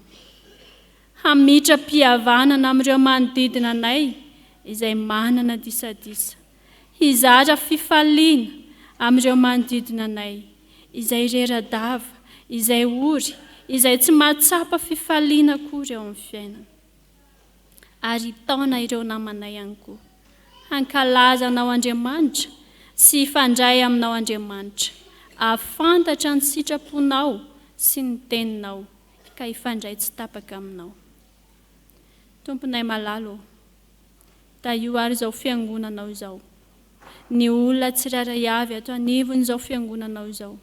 Hamitra-pihavanana amin'ireo manodidina anay izay manana disadisa. Hizara fifaliana amin'ireo manodidina anay izay rera-dava, izay ory, izay tsy mahatsapa fifaliana akory eo amin'ny fiainana. Ary hitaona ireo namanay ihany koa hankalaza Anao Andriamanitra sy hifandray Aminao Andriamanitra, hahafantatra ny sitraponao sy ny Teninao ka hifandray tsy tapaka Aminao. Tomponay malala ô, tahio ary izao Fiangonanao izao, ny olona tsirairay avy ato anivon'izao Fiangonanao izao,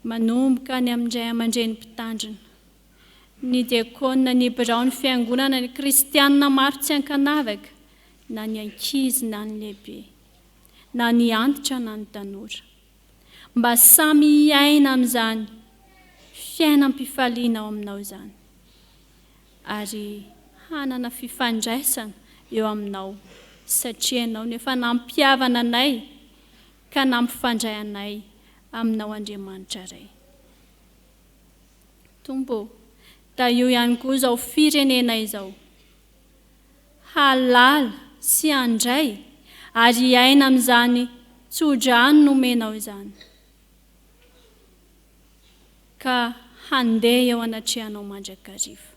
manomboka any amin'ny ray aman-dreny mpitandrina, ny diakona, ny birao, ny fiangonana, ny kristianina maro tsy ankanavaka, na ny ankizy na ny lehibe, na ny antitra na ny tanora. Mba samy hiaina amin'izany fiainam-pifaliana ao aminao izany, ary hanana fifandraisana eo aminao, satria Ianao no efa nampihavana anay ka nampifandray anay aminao Andriamanitra Ray. Tompo ô, tahio ihany koa izao firenena izao, hahalala sy handray ary hiaina amin'izany tso-drano nomenao izany, ka handeha eo anatrehanao mandrakariva,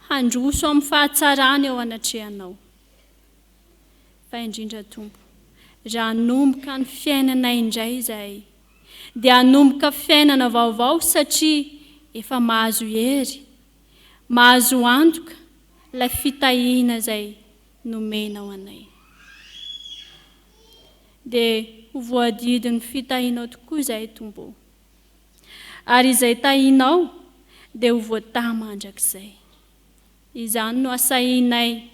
handroso amin'ny fahatsarana eo anatrehanao. Fa indrindra Tompo, raha hanomboka ny fiainanay indray izahay, dia hanomboka fiainana vaovao satria efa mahazo hery, mahazo antoka ilay fitahiana izay nomenao anay. Dia ho voadidin'ny fitahianao tokoa izahay Tompo ô. Ary izay tahianao dia ho voatahy mandrakizay. Izany no asahinay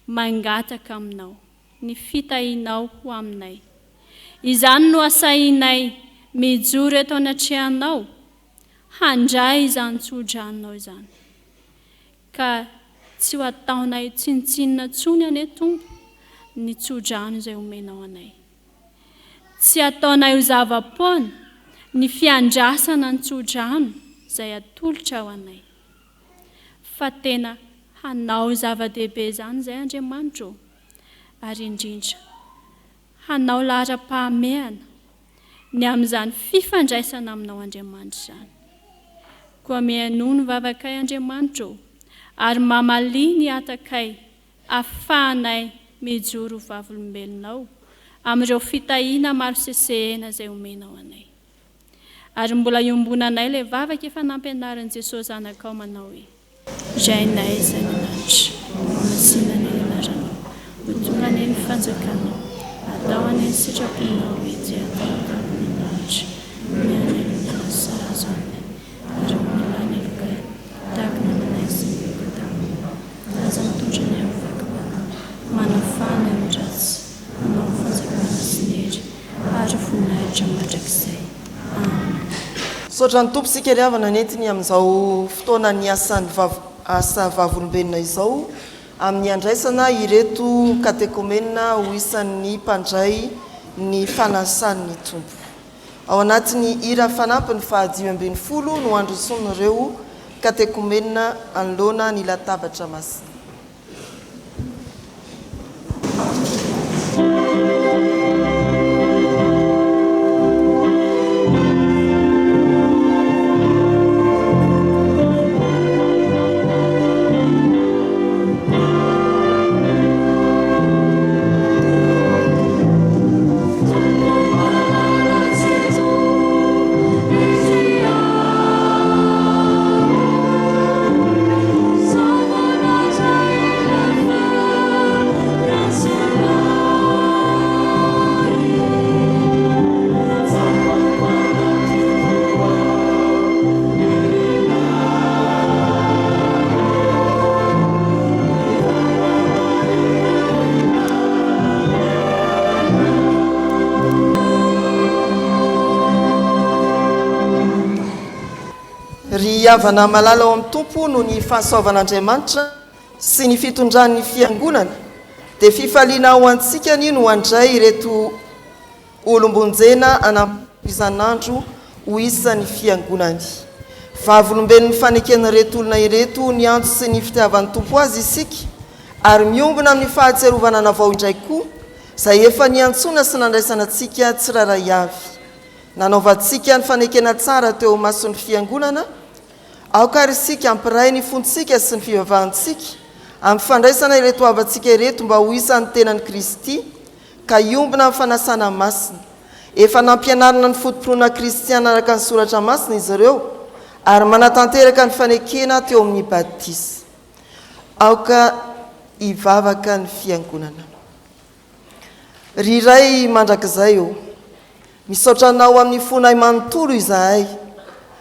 mangataka aminao, ny fitahianao ho aminay. Izany no asahinay mijoro eto anatrehanao handray izany tso-dranonao izany. Ka tsy ho ataonay tsinontsinona intsony anie Tompo ny tso-drano izay omenao anay. Tsy ataonay ho zava-poana ny fiandrasana ny tso-drano izay atolotrao anay. Fa tena hanao zava-dehibe izany izay Andriamanitra ô, ary indrindra hanao laharam-pahamehana ny amin'izany fifandraisana aminao Andriamanitra izany. Koa mihainoa ny vavakay Andriamanitra ô, ary mamalia ny hatakay afahanay mijoro ho vavolombelonao amin'ireo fitahiana maro sesehena izay omenao anay. Ary mbola iombonanay ilay vavaka efa nampianarin'i Jesoa Zanakao manao hoe. Rainay izay any an-danitra, Homasina anie ny anaranao, Ho tonga anie ny fanjakanao, Atao anie ny sitraponao ety an-tany tahaka ny an-danitra. Omeo anay ny hanina sahaza anay, ary mamelà ny helokay, tahaka ny namelanay izay meloka taminay. Aza mitondra anay amin'ny fakam-panahy, Manafaha anay amin'ny ratsy, Anao ny fanjakana sy ny hery ary voninahitra mandrakizay. Amen. Misaotra ny Tompo isika ry havana nentiny amin'izao fotoana niasan'ny asa vavolombelona izao amin'ny handraisana ireto katekomena ho isan'ny mpandray ny fanasan'ny Tompo. Ao anatin'ny hira fanampiny faha 15 no handrosoan'ireo. Katekomenina anoloana ny Latabatra Masina. Ry havana malala ao amin'ny Tompo, noho ny fahasoavan'Andriamanitra sy ny fitondran'ny Fiangonana, dia fifaliana ho antsika anie no handray ireto Olom-bonjena hanampy isan'andro ho isan'ny Fiangonany. Vavolombelon'ny faneken'ireto olona ireto ny antso sy ny fitiavan'ny Tompo azy isika, ary miombona amin'ny fahatsiarovana navao indray koa izay efa niantsoana sy nandraisana antsika tsirairay avy. Nanaovantsika ny fanekena tsara teo imason'ny Fiangonana, aoka ary isika hampiray ny fontsika sy ny fivavahantsika amin'ny fandraisana ireto havantsika ireto mba ho isan'ny tenan'i Kristy, ka hiombona amin'ny fanasana masina. Efa nampianarina ny foto-pinoana kristiana araka ny Soratra Masina izy ireo, ary manatanteraka ny fanekena teo amin'ny batisa. Aoka hivavaka ny fiangonana. Ry Ray mandrakizay ô, misaotra Anao amin'ny fonay manontolo izahay.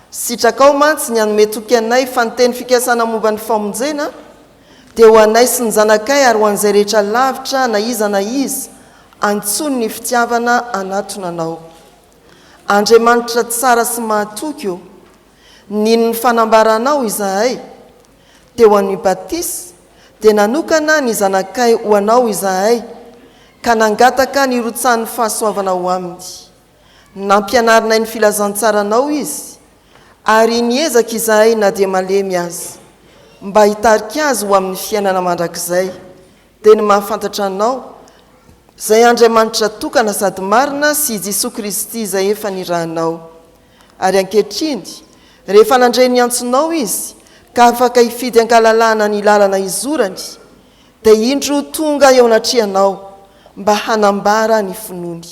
Sitrakao mantsy ny hanome toky anay fa ny teny fikasana momba ny famonjena dia ho anay sy ny zanakay ary ho an'izay rehetra lavitra na iza na iza antsoiny ny fitiavana hanatona Anao. Andriamanitra tsara sy mahatoky ô, nino ny fanambaranao izahay, teo amin'ny batisa dia nanokana ny zanakay ho Anao izahay ka nangataka ny hirotsahan'ny fahasoavana ho aminy. Nampianarinay ny filazantsaranao izy, ary niezaka izahay na dia malemy aza, mba hitarika azy ho amin'ny fiainana mandrakizay, dia ny mahafantatra Anao, izay Andriamanitra tokana sady marina, sy i Jesoa Kristy izay efa nirahinao. Ary ankehitriny, rehefa nandre ny antsonao izy, ka afaka hifidy an-kalalahana ny lalana hizorany, dia indro tonga eo anatrehanao mba hanambara ny finoany.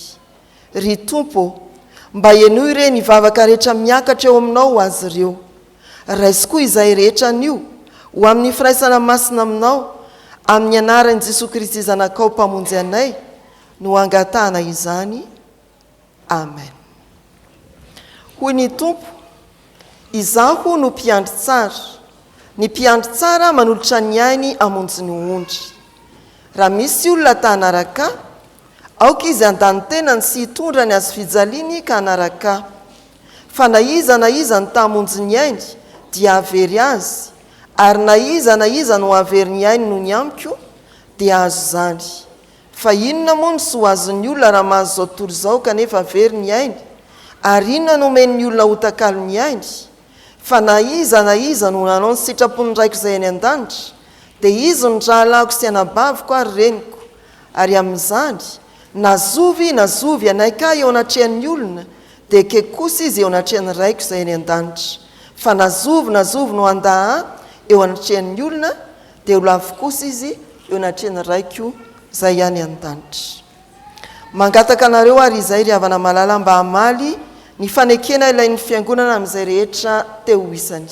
Ry Tompo ô, mba henoy re ny vavaka rehetra miakatra eo aminao ho azy ireo. Raiso koa izahay rehetra anio ho amin'ny firaisana masina aminao, amin'ny anaran'i Jesoa Kristy Zanakao Mpamonjy anay no angatahana izany. Amen. Hoy ny Tompo, Izaho no mpiandry tsara. Ny mpiandry tsara manolotra ny ainy hamonjy ny ondry. Raha misy olona ta hanaraka Ahy, Aoka izy handà ny tenany sy hitondra ny hazofijaliany ka hanaraka Ahy. Fa na iza na iza no ta-hamonjy ny ainy, dia hahavery azy, ary na iza na iza no hahavery ny ainy noho ny amiko, dia hahazo izany. Fa inona moa no soa azon'ny olona raha mahazo izao tontolo izao kanefa very ny ainy? Ary inona no omen'ny olona ho takalon'ny ainy? Fa na iza na iza no nanao ny sitrapon'ny Raiko izay any an-danitra, dia izy no rahalahiko sy anabaviko ary reniko. Ary amin'izany, na zovy na zovy hanaiky Ahy eo anatrehan'ny olona, dia ekeko kosa izy eo anatrehan'ny Raiko izay any an-danitra. Fa na zovy na zovy no handà Ahy eo anatrehan'ny olona, dia ho lavo kosa izy eo anatrehan'ny Raiko izay any an-danitra. Mangataka anareo àry izahay, ry havana malala, mba hamaly ny fanekena ilain'ny Fiangonana amin'izay rehetra te ho isany.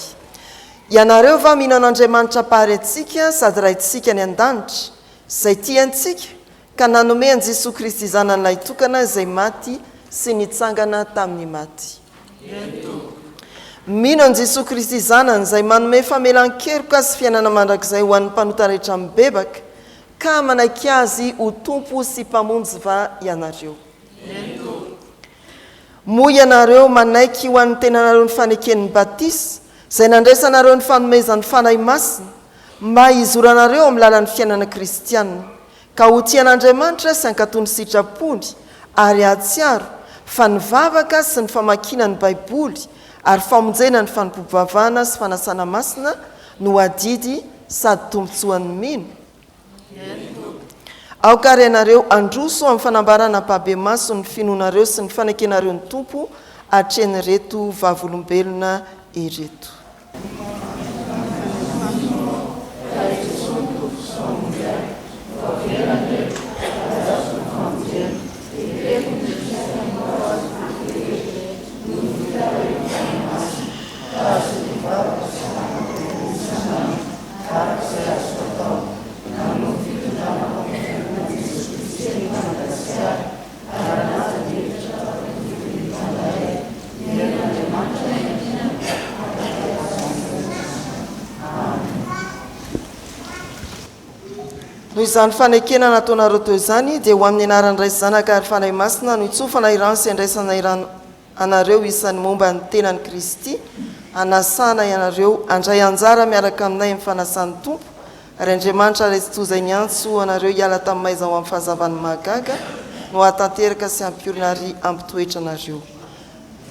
Ianareo va mino an'Andriamanitra Mpahary antsika sady Raintsika any an-danitra, izay tia antsika ka nanome an'i Jesoa Kristy Zanany Lahitokana izay maty sy nitsangana tamin'ny maty? Mino an'i Jesoa Kristy Zanany izay manome famelan-keloka sy fiainana mandrakizay ho an'ny mpanota rehetra mibebaka ka manaiky Azy ho Tompo sy Mpamonjy va ianareo? Moa ianareo manaiky ho an'ny tenanareo ny faneken'ny batisa izay nandraisanareo ny fanomezan'ny Fanahy Masina mba hizoranareo amin'ny lalan'ny fiainana kristiana ka ho tia an'Andriamanitra sy hankatò ny sitrapony ary hahatsiaro fa ny vavaka sy ny famakiana ny Baiboly. Ary famonjena ny fanompoam-pivavahana sy fanasana masina no adidy sady tombontsoan'ny mino. Aoka àry ianareo handroso amin'ny fanambarana ampahibemaso ny finoanareo sy ny fanekenareo ny Tompo atrehin'ireto vavolombelona ireto. Noho izany fanekena nataonareo teo izany, dia ho amin'ny anaran'ny Ray sy Zanaka ary Fanahy Masina no itsofana irano sy andraisana irano anareo isan'ny momba ny tenan'i Kristy, hanasana ianareo handray anjara miaraka aminay amin'ny fanasan'ny Tompo, ary Andriamanitra Ray Tsitoha izay niantso anareo hiala tamin'ny maizina ho amin'ny fahazavany mahagaga no hahatanteraka sy hampiorina ary hampitoetra anareo.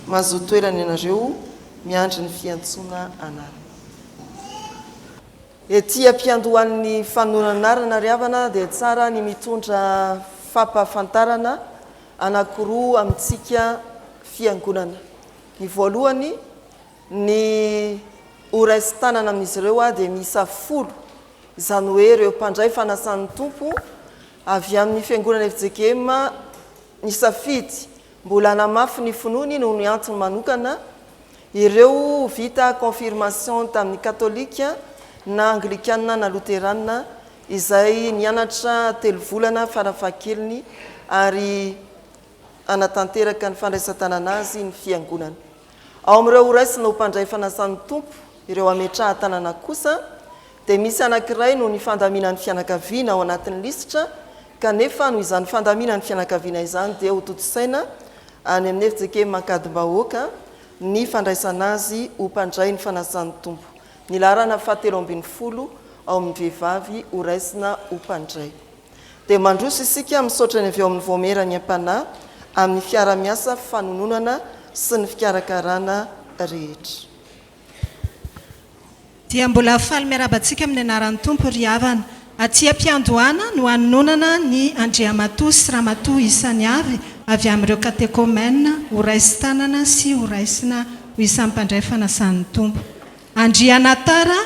Mazoto toerana ianareo miandry ny fiantsoana anarana. Ety am-piandohan'ny fanononana anarana ry havana dia tsara ny mitondra fampahafantarana anankiroa amintsika fiangonana. Ny voalohany, ny ho raisin-tanana amin'izy ireo dia miisa folo, izany hoe ireo mpandray fanasan'ny Tompo avy amin'ny fiangonana fjkm nisafidy mbola hanamafy ny finoany noho ny antony manokana, ireo vita confirmation tamin'ny katolika na anglikana na loterana izay nianatra telo volana farafahakeliny ary hanatanteraka ny fandraisan-tanana azy ny Fiangonana. Ao amin'ireo horaisina ho mpandray fanasan'ny Tompo, ireo hametrahan-tanana kosa, dia misy anankiray noho ny fandaminan'ny fianakaviana ao anatin'ny lisitra, kanefa noho izany fandaminan'ny fianakaviana izany dia hotontosaina any amin'ny fjkm Ankadimbahoaka ny fandraisana azy ho mpandray ny fanasan'ny Tompo. Ny laharana fahatelo 13 ao amin'ny vehivavy horaisina ho mpandray. Dia mandroso isika misaotra ny avy ao amin'ny Vaomieran'ny Aim-panahy amin'ny fiara-miasa fanononana sy ny fikarakarana rehetra. Dia mbola faly miarahaba antsika amin'ny anaran'ny Tompo ry havana. Aty am-piandohana no hanononana ny Andriamatoa sy Ramatoa isany avy avy amin'ireo katekomena ho raisin-tanana sy ho raisina ho isan'ny mpandray fanasan'ny Tompo. Andrianatara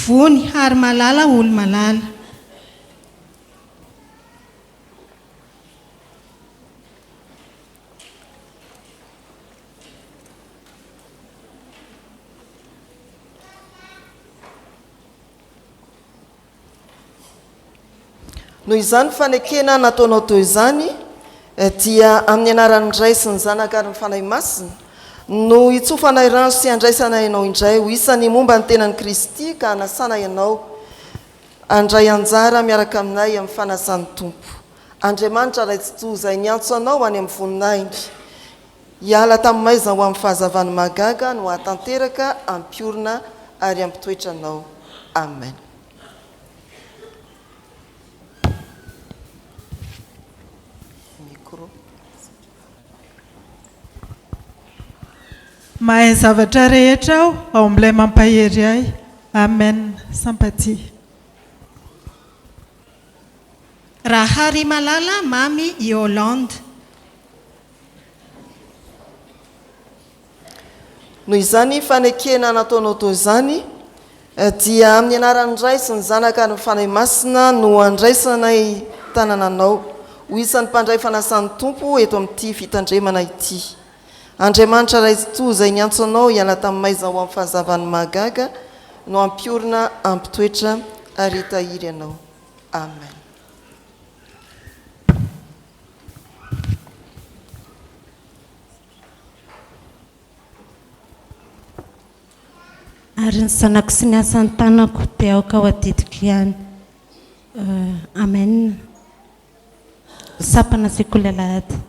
Vony Harimalala Olomalala. Noho izany fanekena nataonao teo izany, dia amin'ny anaran'ny Ray sy ny Zanaka ary ny Fanahy Masina no hitsofanay rano sy handraisanay anao indray ho isan'ny momba ny tenan'i Kristy ka hanasana ianao handray anjara miaraka aminay amin'ny fanasan'ny Tompo. Andriamanitra Ray Tsitoha izay niantso anao any amin'ny voninahiny hiala tamin'ny maizina ho amin'ny fahazavany mahagaga no hahatanteraka, hampiorina ary hampitoetra anao. Amen. Micro. Mahay zavatra rehetra aho ao amin'ilay mampahery ahy. Amen. Sympathie. Raharimalala Mamy i Hollande. Noho izany fanekena nataonao teo izany, dia amin'ny anaran'ny Ray sy ny Zanaka ary ny Fanahy Masina no andraisanay tanana anao ho isan'ny mpandray fanasan'ny Tompo eto amin'ity fitandremana ity. Andriamanitra Ray Tsitoha izay niantso anao hiala tamin'ny maizina ho amin'ny fahazavany mahagaga no hampiorina, hampitoetra ary hitahiry anao. Amen. Ary ny zanako sy ny asan'ny tanako dia aoka ho adidiko ihany. Amen. Sampana Sekoly Alahady.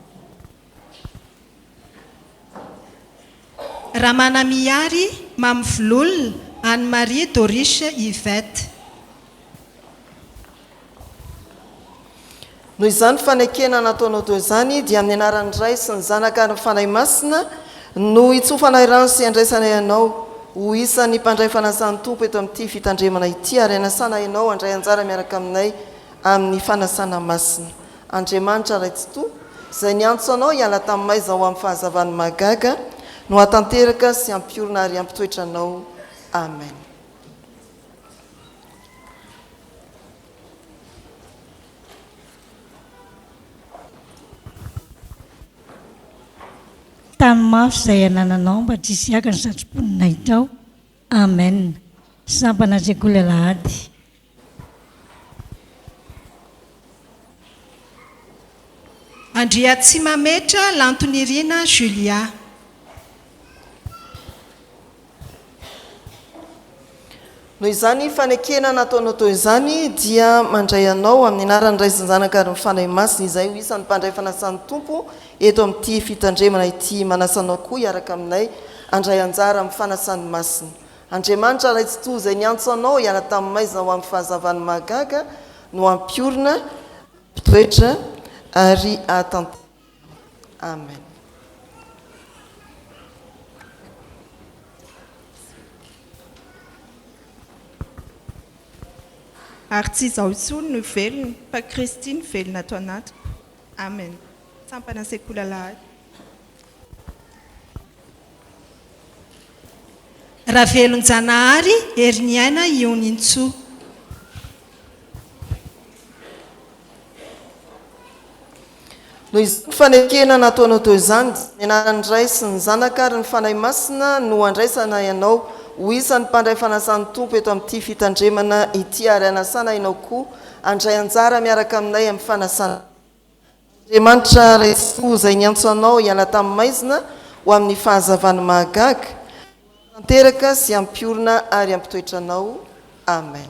Ramanamihary Mamy Vololona, Anne Marie Doriche Yvette. Noho izany fanekena nataonao teo izany, dia amin'ny anaran'ny Ray sy ny Zanaka ary ny Fanahy Masina. No hitsofanay rano sy handraisanay anao ho isan'ny mpandray fanasan'ny Tompo eto amin'ity fitandremana ity ary hanasana ianao handray anjara miaraka aminay amin'ny fanasana masina. Andriamanitra Ray Tsitoha, izay niantso anao hiala tamin'ny maizina ho amin'ny fahazavany mahagaga, no hahatanteraka sy hampiorina ary hampitoetra anao. Amen. Tano mafy izay anananao mba tsy hisy haka ny satroboninahitao. Amen. Sampana Sekoly Alahady. Andriatsimametra Lantonirina Julia. Noho izany fanekena nataonao teo izany dia mandray anao amin'ny anaran'ny Ray sy ny Zanaka ary ny Fanahy Masina izay ho isan'ny mpandray fanasan'ny Tompo eto amin'ity fitandremana ity. Manasa anao koa hiaraka aminay handray anjara amin'ny fanasany masina. Andriamanitra Ray Tsitoha izay niantso anao hiala tamin'ny maizina ho amin'ny fahazavany mahagaga no hampiorina, hampitoetra ary hahatanteraka. Amen. Ary tsy izaho intsony no velona, fa Kristy no velona ato anatiko. Amen. Sampana Sekoly Alahady. Ravelonjanahary Heriniaina Ionintsoa. Noho izany fanekena nataonao teo izany, dia ny anaran'ny Ray sy ny Zanaka ary ny Fanahy Masina no andraisana ianao ho isan'ny mpandray fanasan'ny Tompo eto amin'ity fitandremana ity ary anasana ianao koa handray anjara miaraka aminay amin'ny fanasana Andriamanitra Ray Tsitoha izay niantso anao hiala tamin'ny maizina ho amin'ny fahazavany mahagaga, no hahatanteraka sy hampiorina ary hampitoetra anao. Amen.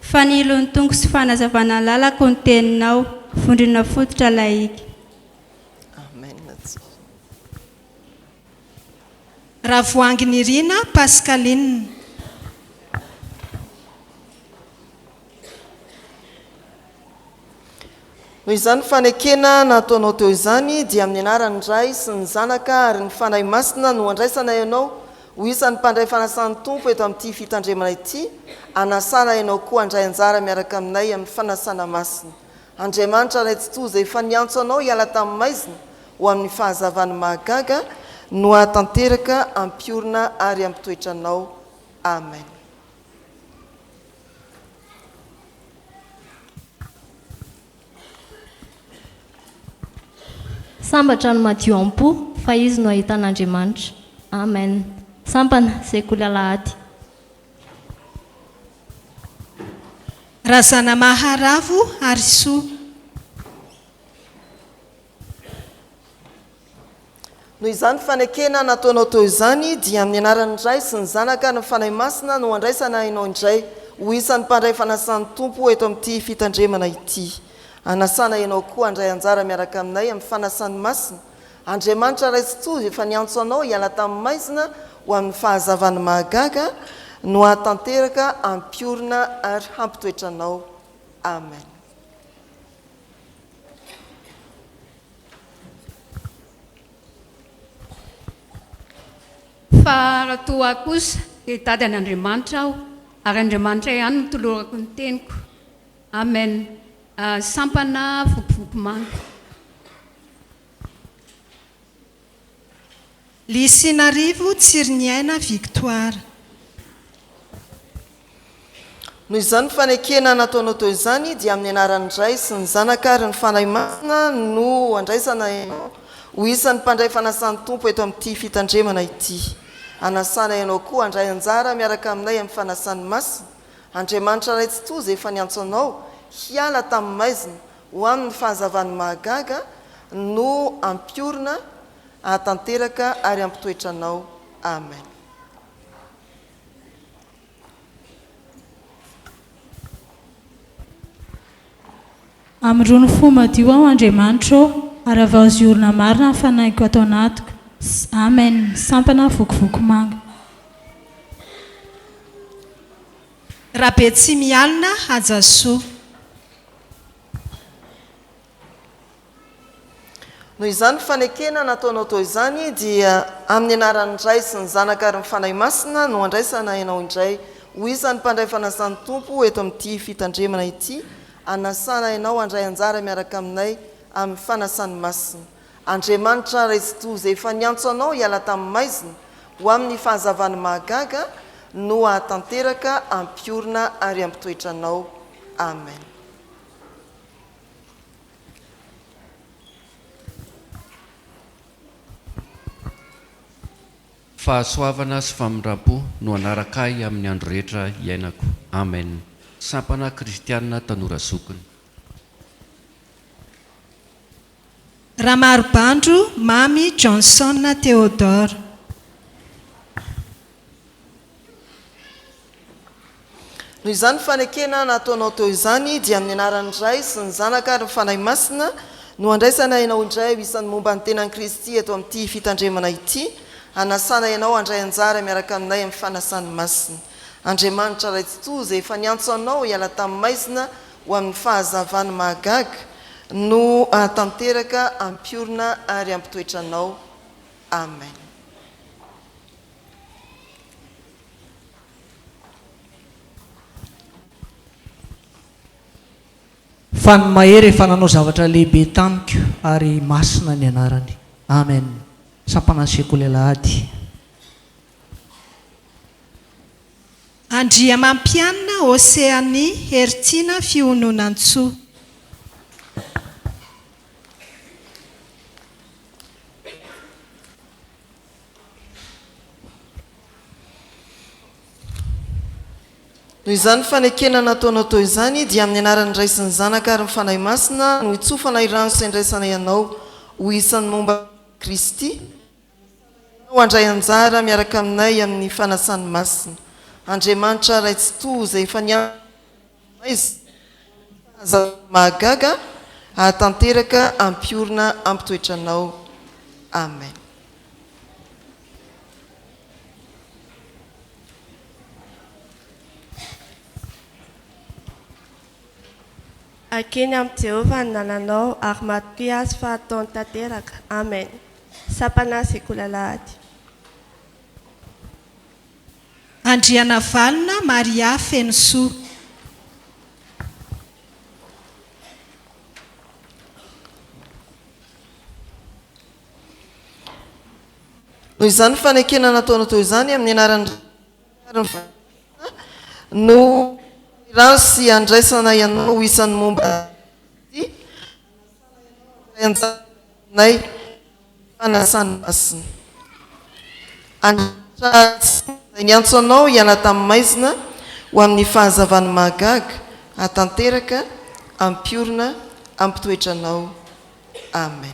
Fanilon'ny Tompo sy fanazavana ny lalako ny teninao, Vondrona fototra laïque. Amen. Ravoahanginirina Pascaline. Noho izany fanekena nataonao teo izany, dia amin'ny anaran'ny Ray sy ny Zanaka ary ny Fanahy Masina no andraisanay anao ho isan'ny mpandray fanasan'ny Tompo eto amin'ity fitandremana ity, anasana ianao koa handray anjara miaraka aminay amin'ny fanasana masina. Andriamanitra Ray Tsitoha izay efa niantso anao hiala tamin'ny maizina ho amin'ny fahazavany mahagaga no hahatanteraka, hampiorina ary hampitoetra anao. Amen. Sambatra ny madio am-po fa izy no hahita an'Andriamanitra. Amen. Sampana, Sekoly Alahady. Razanamaharavo Harisoa. Noho izany fanekena nataonao teo izany, dia amin'ny anaran'ny Ray sy ny Zanaka ary ny Fanahy Masina no andraisana ianao indray ho isan'ny mpandray fanasan'ny Tompo eto amin'ity fitandremana ity. Anasana ianao koa handray anjara miaraka aminay amin'ny fanasany masina. Andriamanitra Ray Tsitoha efa niantso anao hiala tamin'ny maizina ho amin'ny fahazavany mahagaga no hahatanteraka, hampiorina ary hampitoetra anao. Amen. Fa raha toa ahy kosa, dia hitady an' Andriamanitra aho, ary Andriamanitra ihany no tolorako ny teniko. Amen. Sampana vokovoko manga. Lisinarivo Tsiriniaina Victoire. Noho izany fanekena nataonao teo izany dia amin'ny anaran'ny Ray sy ny Zanaka ary ny Fanahy Masina no andraisana ianao ho isan'ny mpandray fanasan'ny Tompo eto amin'ity fitandremana ity. Anasana ianao koa handray anjara miaraka aminay amin'ny fanasany masina. Andriamanitra Ray Tsitoha izay efa niantso anao hiala tamin'ny maizina ho amin'ny fahazavany mahagaga no hampiorina, hahatanteraka ary hampitoetra anao. Amen. Amorony fo madio aho Andriamanitra ô, ary havaozy orina marina ny fanahiko ato anatiko. Amen. Sampana vokovoko manga. Rabetsimialona Hajasoa. Noho izany fanekena nataonao teo izany dia amin'ny anaran'ny Ray sy ny Zanaka ary ny Fanahy Masina no andraisana ianao indray ho isan'ny mpandray fanasan'ny Tompo eto amin'ity fitandremana ity, anasana ianao handray anjara miaraka aminay amin'ny fanasany masina. Andriamanitra Ray Tsitoha izay efa niantso anao hiala tamin'ny maizina ho amin'ny fahazavany mahagaga no hahatanteraka, hampiorina ary hampitoetra anao. Amen. Fahasoavana sy famindrampo no hanaraka ahy amin'ny andro rehetra iainako. Amen. Sampana Kristiana Tanora Zokiny. Ramarobandro Mamy Johnson Théodore. Noho izany fanekena nataonao teo izany dia amin'ny anaran'ny Ray sy ny Zanaka ary ny Fanahy Masina no andraisana ianao indray ho isan'ny momba ny tenan'i Kristy eto amin'ity fitandremana ity, hanasana ianao handray anjara miaraka aminay amin'ny fanasany masina. Andriamanitra Ray Tsitoha izay efa niantso anao hiala tamin'ny maizina ho amin'ny fahazavany mahagaga no hahatanteraka, hampiorina ary hampitoetra anao. Amen. Fa ny Mahery efa nanao zavatra lehibe tamiko ary masina ny anarany. Amen. Sampanan'ny Sekoly Alahady. Andriamampianina Océanie Heritiana Fiononantsoa. Noho izany fanekena nataonao teo izany dia amin'ny anaran'ny Ray sy ny Zanaka ary ny Fanahy Masina no hitsofanay rano sy handraisanay anao ho isan'ny momba an'i Kristy, hanao handray anjara miaraka aminay amin'ny fanasany masina. Andriamanitra Ray Tsitoha izay efa niantso anay izany mahagaga hahatanteraka hampiorina hampitoetra anao. Amen. Ankino amin'i Jehovah ny lalanao ary matokia Azy fa hataony tanteraka. Amen. Sampana Sekoly Alahady. Andrianavalona Maria Fenosoa. Noho izany fanekena nataonao teo izany amin'ny anaran'ny Ray ary ny Fanahy Masina no rano sy andraisanay anao ho isan'ny momba an'i Kristy, anasanay anao handray anjara aminay amin'ny fanasany masina. Andriamanitra izay niantso anao hiala tamin'ny maizina ho amin'ny fahazavany mahagaga, hahatanteraka, hampiorina, hampitoetra anao. Amen.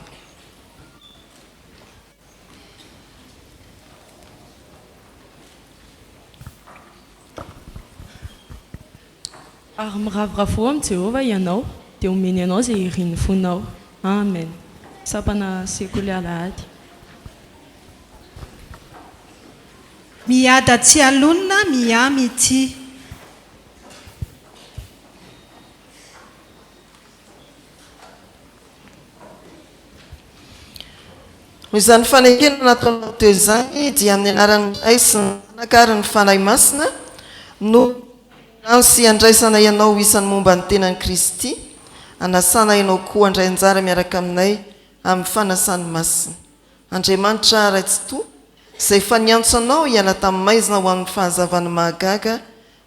Ary miravoravoa amin'i Jehovah ianao, dia homeny anao izay irin'ny fonao. Amen. Sampana Sekoly Alahady. Miada tsy alonina Miami ity. Noho izany fanekena nataonao teo izany dia amin'ny anaran'ny Ray sy ny Zanaka ary ny Fanahy Masina no rano sy andraisanay anao ho isan'ny momba ny tenan'i Kristy, anasanay anao koa handray anjara miaraka aminay amin'ny fanasany masina. Andriamanitra Ray Tsitoha, izay efa niantso anao hiala tamin'ny maizina ho amin'ny fahazavany mahagaga,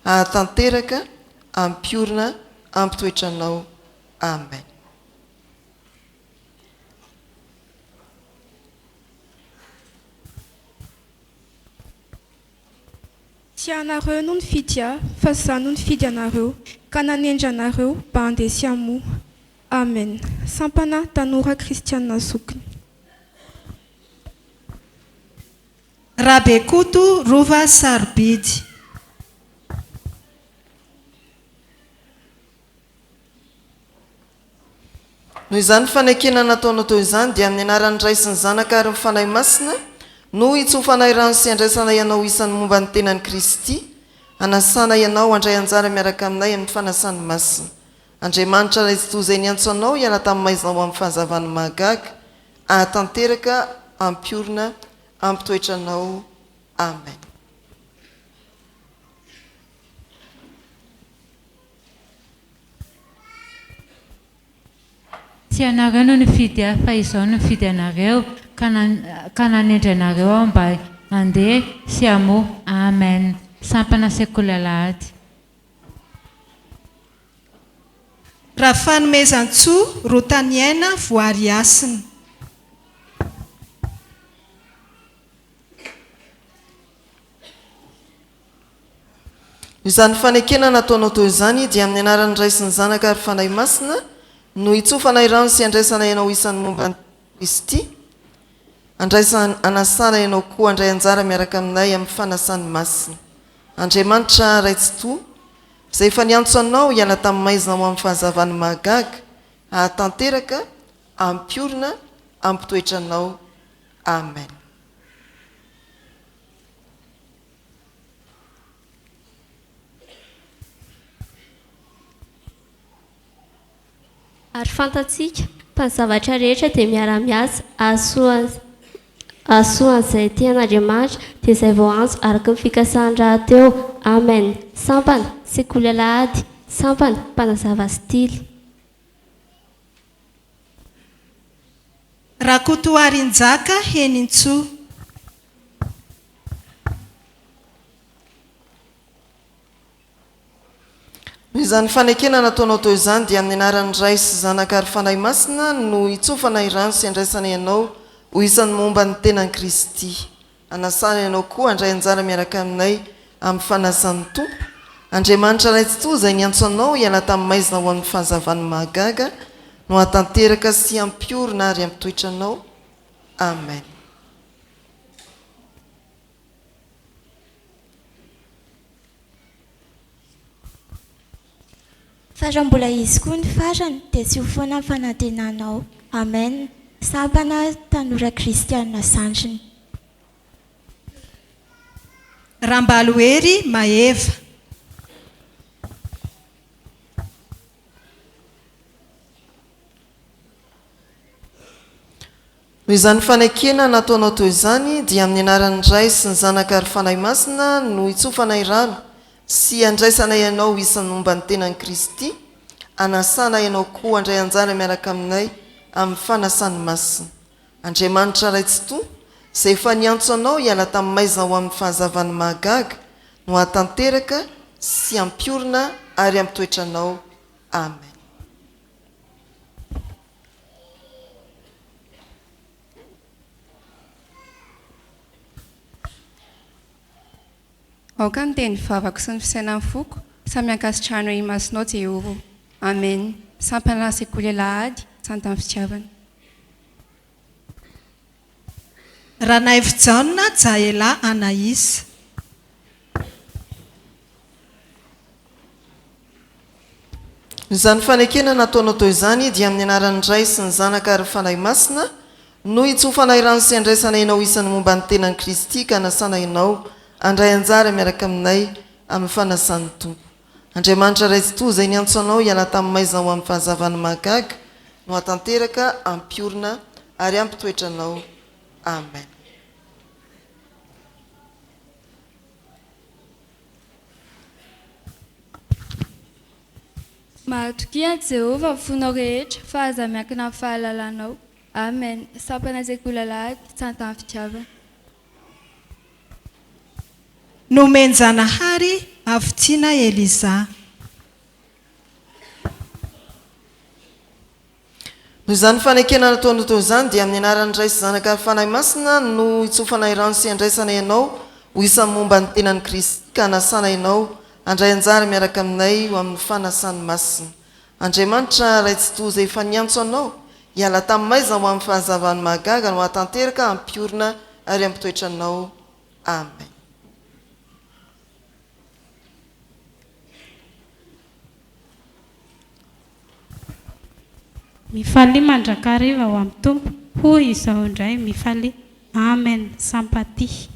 hahatanteraka, hampiorina, hampitoetra anao. Amen. Tsy ianareo no nifidy ahy, fa Izaho no nifidy anareo, ka nanendry anareo mba handeha sy hamoa. Amen. Sampana Tanora Kristiana Zokiny. Rabekoto Rova Sarobidy. Noho izany fanekena nataonao teo izany dia amin'ny anaran'ny Ray sy ny Zanaka ary ny Fanahy Masina no hitsofanay rano sy handraisanay anao ho isan'ny momba ny tenan'i Kristy, hanasanay anao handray anjara miaraka aminay amin'ny fanasany masina. Andriamanitra Ray Tsitoha izay niantso anao hiala tamin'ny maizina ho amin'ny fahazavany mahagaga. hahatanteraka, hampiorina, hampitoetra anao. Amen. Tsy ianareo no nifidy ahy fa izaho no nifidy anareo ka ka nanendry anareo aho mba handeha sy hamoa. Amen. Sampana Sekoly Alahady. Rafanomezantsoa Rotaniaina Voarihasina. Izany fanekena nataonao teo izany dia amin'ny anaran'ny Ray sy ny Zanaka ary Fanahy Masina no hitsofanay rano sy handraisanay anao isan'ny momba an'i Kristy, andraisan anasana ianao koa handray anjara miaraka aminay amin'ny fanasany masina. Andriamanitra Ray Tsitoha, izay efa niantso anao hiala tamin'ny maizina ho amin'ny fahazavany mahagaga, hahatanteraka, hampiorina, hampitoetra anao. Amen. Ary fantatsika fa ny zavatra rehetra dia miara-miasa hahasoa hahasoa an'izay tia an'Andriamanitra, dia izay voaantso araka ny fikasany rahateo. Amen. Sampana, Sekoly Alahady, Sampana, Mpanazava sy Tily. Rakotoarinjaka Henintsoa. Noho izany fanekena nataonao teo izany dia amin'ny anaran'ny Ray sy Zanaka ary Fanahy Masina no hitsofanay rano sy handraisanay anao ho isan'ny momba ny tenan'i Kristy. Anasana ianao koa handray anjara miaraka aminay amin'ny fanasan'ny Tompo. Andriamanitra Ray Tsitoha izay niantso anao hiala tamin'ny maizina ho amin'ny fahazavany mahagaga no hahatanteraka sy hampiorina ary hampitoetra anao. Amen. Fa raha mbola hisy koa ny farany dia tsy ho foana ny fanantenanao. Amen. Sampana Tanora Kristiana Zandriny. Rambalohery Maeva. Noho izany fanekena nataonao toy izany, dia amin'ny anaran'ny Ray sy ny Zanaka ary Fanahy Masina no hitsofanay rano sy handraisanay anao ho isan'ny momba ny tenan'i Kristy, anasanay anao koa handray anjara miaraka aminay amin'ny fanasany masina. Andriamanitra Ray Tsitoha, izay efa niantso anao hiala tamin'ny maizina ho amin'ny fahazavany mahagaga, no hahatanteraka sy hampiorina ary hampitoetra anao. Amen. Aoka ny teny vavako sy ny fisainan'ny foko samy hankasitrahana eo imasonao Jehovah o. Amen. Sampana Sekoly Alahady, Santan'ny Fitiavana. Ranaivojaona Jaela Anaïs. Izany fanekena nataonao teo izany dia amin'ny anaran'ny Ray sy ny Zanaka ary ny Fanahy Masina no hitsofanay rano sy handraisanay anao isan'ny momba ny tenan'i Kristy ka hanasana ianao handray anjara miaraka aminay amin'ny fanasan'ny Tompo. Andriamanitra Ray Tsitoha izay niantso anao hiala tamin'ny maizina ho amin'ny fahazavany mahagaga no hahatanteraka, hampiorina ary hampitoetra anao. Amen. Mahatokia an'i Jehovah amin'ny fonao rehetra, fa aza miankina amin'ny fahalalanao. Amen. Sampana Sekoly Alahady, Tsantan'ny Fitiavana. Nomenjanahary Avotiana Elisa. Noho izany fanekena nataonao teo izany dia amin'ny anaran'ny Ray sy Zanaka ary Fanahy Masina no hitsofanay rano sy handraisanay anao ho isan'ny momba ny tenan'i Kristy ka hanasana ianao handray anjara miaraka aminay ho amin'ny fanasany masina. Andriamanitra Ray Tsitoha izay efa niantso anao hiala tamin'ny maizina ho amin'ny fahazavany mahagaga no hahatanteraka hampiorina ary hampitoetra anao. Amen. Mifalia mandrakariva ao amin'ny Tompo, hoy izao indray, mifalia. Amen. Sympathie.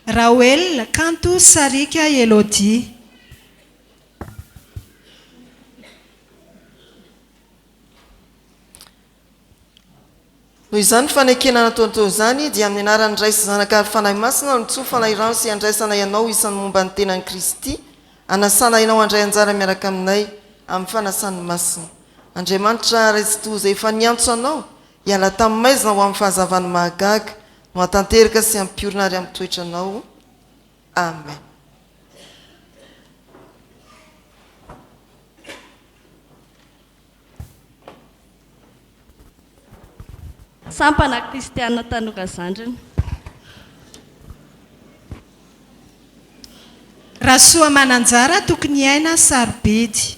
Raoelina Kanto Sariaka Elodie. Noho izany fanekena nataonao izany, dia amin'ny anaran'ny Ray sy Zanaka ary Fanahy Masina no tsofana irano sy andraisanay anao isan'ny momba ny tenan'i Kristy, anasanay anao handray anjara miaraka aminay amin'ny fanasany masina. Andriamanitra Ray Tsitoha izay efa niantso anao hiala tamin'ny maizina ho amin'ny fahazavany mahagaga no hatanteraka sy hampiorina ary hampitoetra anao. Amen. Sampana Kristiana Tanora Zandriny. Rasoamananjara Tokiniaina Sarobidy.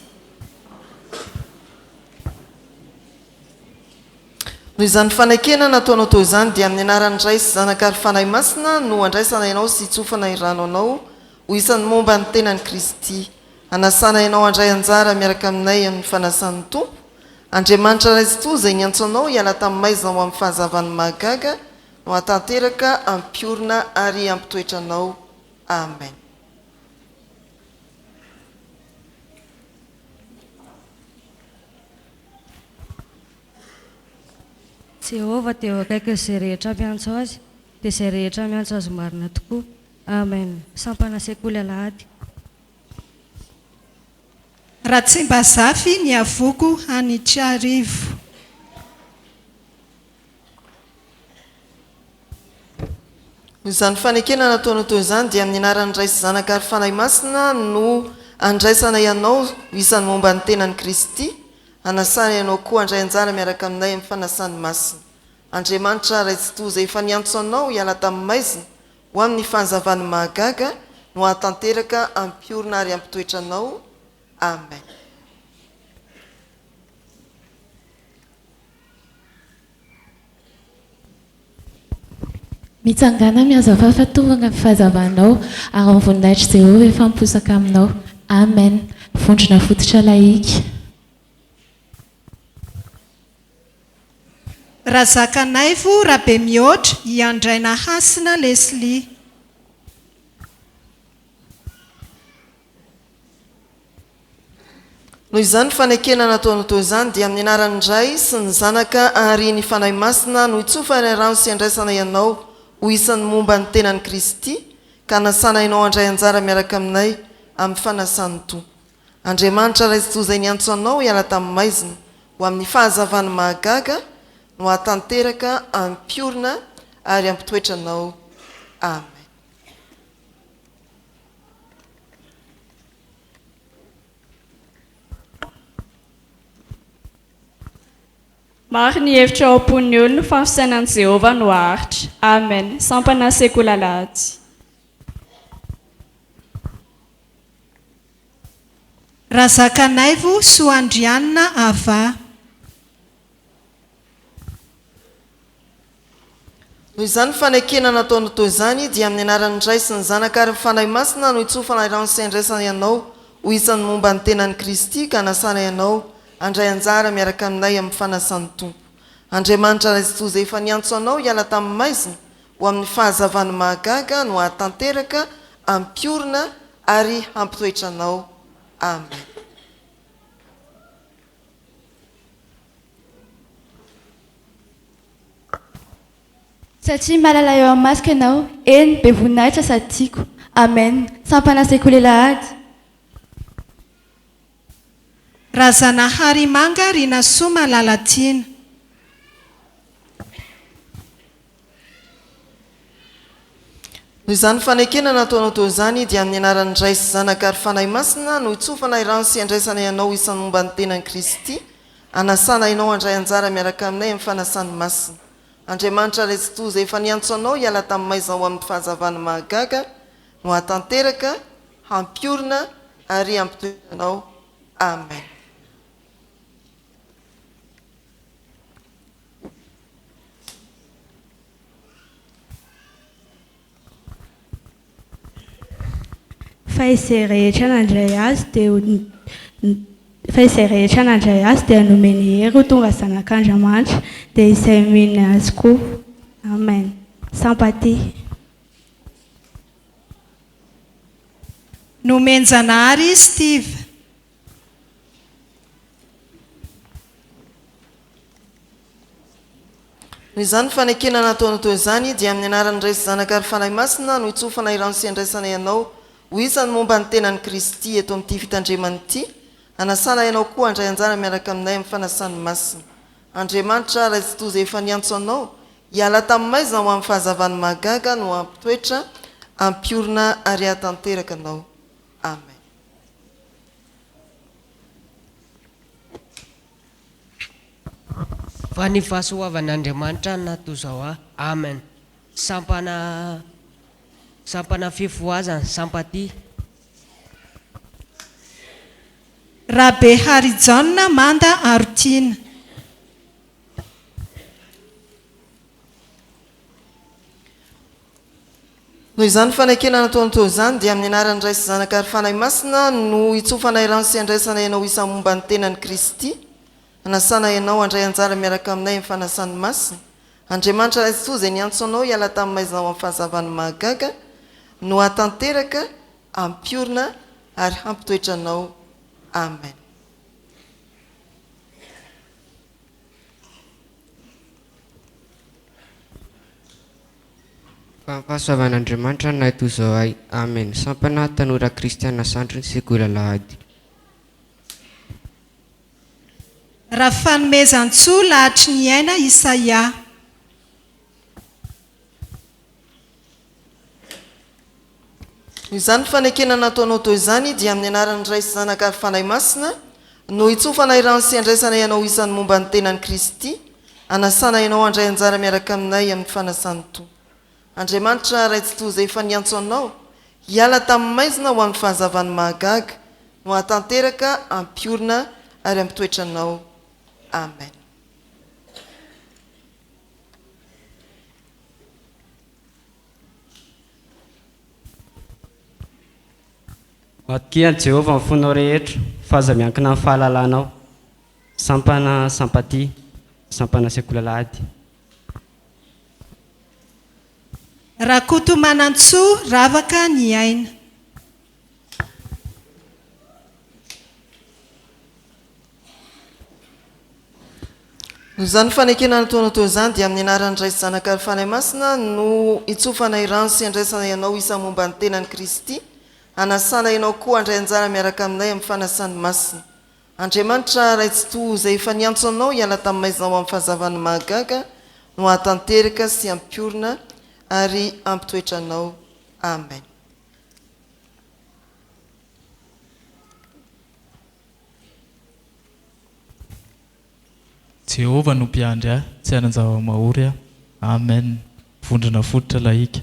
Noho izany fanekena nataonao teo izany dia amin'ny anaran'ny Ray sy Zanaka ary Fanahy Masina no andraisana ianao sy itsofana irano anao ho isan'ny momba ny tenan'i Kristy. Anasana ianao handray anjara miaraka aminay amin'ny fanasan'ny Tompo, Andriamanitra Ray Tsitoha izay niantso anao hiala tamin'ny maizina ho amin'ny fahazavany mahagaga no hahatanteraka, hampiorina ary hampitoetra anao. Amen. Jehovah dia eo akaikin'izay rehetra miantso Azy, dia izay rehetra miantso Azy marina tokoa. Amen. Sampana Sekoly Alahady. Ratsimbazafy ny avoko Hanitrarivo. Noho izany fanekena nataonao teo izany dia amin'ny anaran'ny Ray sy Zanaka ary Fanahy Masina no andraisanay anao ho isan'ny momba ny tenan'i Kristy, anasanay anao koa handray anjara miaraka aminay amin'ny fanasany masina. Andriamanitra Ray Tsitoha izay efa niantso anao hiala tamin'ny maizina Ho amin'ny fahazavany mahagaga no hahatanteraka hampiorina ary hampitoetra anao. Amen. Mitsangàna mihazavà fa tonga ny fahazavanao, ary ny voninahitr'i Jehovah efa miposaka aminao. Amen. Vondrona fototra lahika. Razakanaivo Rabemihoatra i Andraina Hasina Leslie. Noho izany fanekena nataony toy izany dia amin'ny anaran'ny Ray sy ny Zanaka ary ny Fanahy Masina no itsofanay rano sy andraisanay anao ho isan'ny momba ny tenan'i Kristy ka anasana anao handray anjara miaraka aminay amin'ny fanasan'ny Tompo. Andriamanitra Ray Tsitoha izay niantso anao hiala tamin'ny maizina ho amin'ny fahazavany mahagaga no hahatanteraka, hampiorina ary hampitoetra anao. Amen. Maro ny hevitra ao am-pon'ny olona fa ny fisainan'i Jehovah no haharitra. Amen. Sampana Sekoly Alahady. Razakanaivo Soandrianina Ava. Noho izany fanekena nataonao toy izany, dia amin'ny anaran'ny Ray sy ny Zanaka ary ny Fanahy Masina no itsofana irano sy andraisana ianao ho isan'ny momba ny tenan'i Kristy ka anasana ianao handray anjara miaraka aminay amin'ny fanasan'ny Tompo. Andriamanitra Ray Tsitoha izay efa niantso anao hiala tamin'ny maizina ho amin'ny fahazavany mahagaga no hahatanteraka, hampiorina ary hampitoetra anao. Amen. Satria malala eo amin'ny masoko ianao, eny, be voninahitra sady tiako. Amen. Sampana Sekoly Alahady. Razanaharimanga Rinasoa Malalatiana. Noho izany fanekena nataonao teo izany dia amin'ny anaran'ny Ray sy Zanaka ary Fanahy Masina no itsofanay rano sy andraisanay anao isan'ny momba ny tenan'i Kristy, anasanay anao handray anjara miaraka aminay amin'ny fanasany masina. Andriamanitra Ray Tsitoha izay efa niantso anao hiala tamin'ny maizina ho amin'ny fahazavany mahagaga no hahatanteraka, hampiorina ary hampitoetra anao. Amen. Fa izay rehetra nandray Azy dia ho Fa izay rehetra nandray Azy dia nomeny hery ho tonga zanak'Andriamanitra, dia izay mino Azy koa. Amen. Sympathie. Nomen-janahary Steve. Noho izany fanekena nataonao teo izany dia amin'ny anaran'ny Ray sy Zanaka ary Fanahy Masina no itsofana irano sy andraisanay anao ho isan'ny momba ny tenan'i Kristy eto amin'ity fitandremana ity, anasana ianao koa handray anjara miaraka aminay amin'ny fanasany masina. Andriamanitra Ray Tsitoha izay efa niantso anao hiala tamin'ny maizina ho amin'ny fahazavany mahagaga no hampitoetra, hampiorina ary hahatanteraka anao. Amen. Fa ny fahasoavan'Andriamanitra natozao ahy. Amen. Sampana Sampana fifohazana, Sampatia. Rabeharijaona Manda Arotiana. Noho izany fanekena nataony teo izany, dia amin'ny anaran'ny Ray sy Zanaka ary Fanahy Masina no hitsofanay rano sy handraisanay anao isa momba ny tenan'i Kristy. Anasana ianao handray anjara miaraka aminay amin'ny fanasany masina. Andriamanitra Ray Tsitoha izay niantso anao hiala tamin'ny maizina ho amin'ny fahazavany mahagaga no hahatanteraka, hampiorina ary hampitoetra anao. Amen. Fa ny fahasoavan'Andriamanitra no nahatozao ahy. Amen. Sampana Tanora Kristiana Sandriny Sekoly Alahady. Rafanomezantsoa Lahatriniaina Isaia. Izany fanekena nataonao teo izany dia amin'ny anaran'ny Ray sy Zanaka ary Fanahy Masina no hitsofanay rano sy handraisanay anao isan'ny momba ny tenan'i Kristy, hanasana ianao handray anjara miaraka aminay amin'ny fanasan'ny Tompo. Andriamanitra Ray Tsitoha izay efa niantso anao hiala tamin'ny maizina ho amin'ny fahazavany mahagaga no hahatanteraka, hampiorina ary hampitoetra anao. Amen. Matokia an'i Jehovah amin'ny fonao rehetra, fa aza miankina amin'ny fahalalanao. Sampana Sampatia, Sampana Sekoly Alahady. Rakotomanantsoa Ravaka Ny Aina. Noho izany fanekena nataonao teo izany dia amin'ny anaran'ny Ray sy Zanaka ary Fanahy Masina no hitsofanay rano sy handraisanay anao isa momba ny tenan'i Kristy, hanasana ianao koa handray anjara miaraka aminay amin'ny fanasany masina. Andriamanitra Ray Tsitoha izay efa niantso anao hiala tamin'ny maizina ho amin'ny fahazavany mahagaga no hahatanteraka sy hampiorina ary hampitoetra anao. Amen. Jehovah no mpiandry ahy, tsy hanan-java-mahory aho. Amen. Vondrona fototra lahika.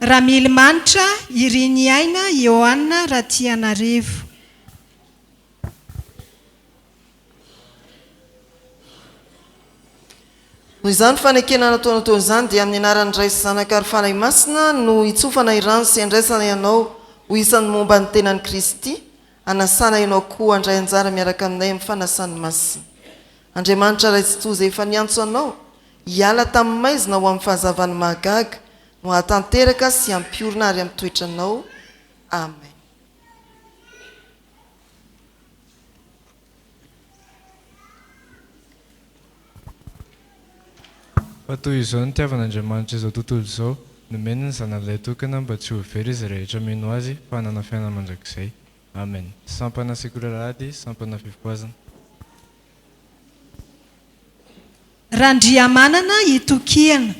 Ramilimanitra Iriniaina Ioanna Ratianarivo. Noho izany fanekena nataonao teo izany dia amin'ny anaran'ny Ray sy Zanaka ary Fanahy Masina no hitsofanay rano sy handraisanay anao ho isan'ny momba ny tenan'i Kristy, hanasana ianao koa handray anjara miaraka aminay amin'ny fanasany masina. Andriamanitra Ray Tsitoha izay efa niantso anao hiala tamin'ny maizina ho amin'ny fahazavany mahagaga no hahatanteraka sy hampiorina ary hampitoetra anao. Amen. Fa toy izao no nitiavan'Andriamanitra izao tontolo izao, nomeny ny Zanany Lahitokana mba tsy ho very izay rehetra mino Azy fa hanana fiainana mandrakizay. Amen. Sampana Sekoly Alahady, Sampana Fifohazana. Randriamanana Itokiana.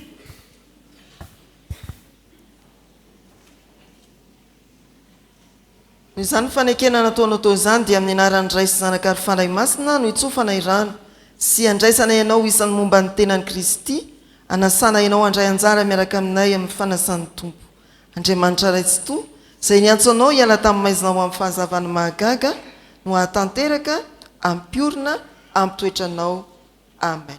Noho izany fanekena nataonao teo izany dia amin'ny anaran'ny Ray sy Zanaka ary Fanahy Masina no hitsofanay rano sy handraisanay anao ho isan'ny momba ny tenan'i Kristy, hanasanay anao handray anjara miaraka aminay amin'ny fanasan'ny Tompo. Andriamanitra Ray Tsitoha, izay niantso anao hiala tamin'ny maizina ho amin'ny fahazavany mahagaga, no hahatanteraka, hampiorina, hampitoetra anao. Amen.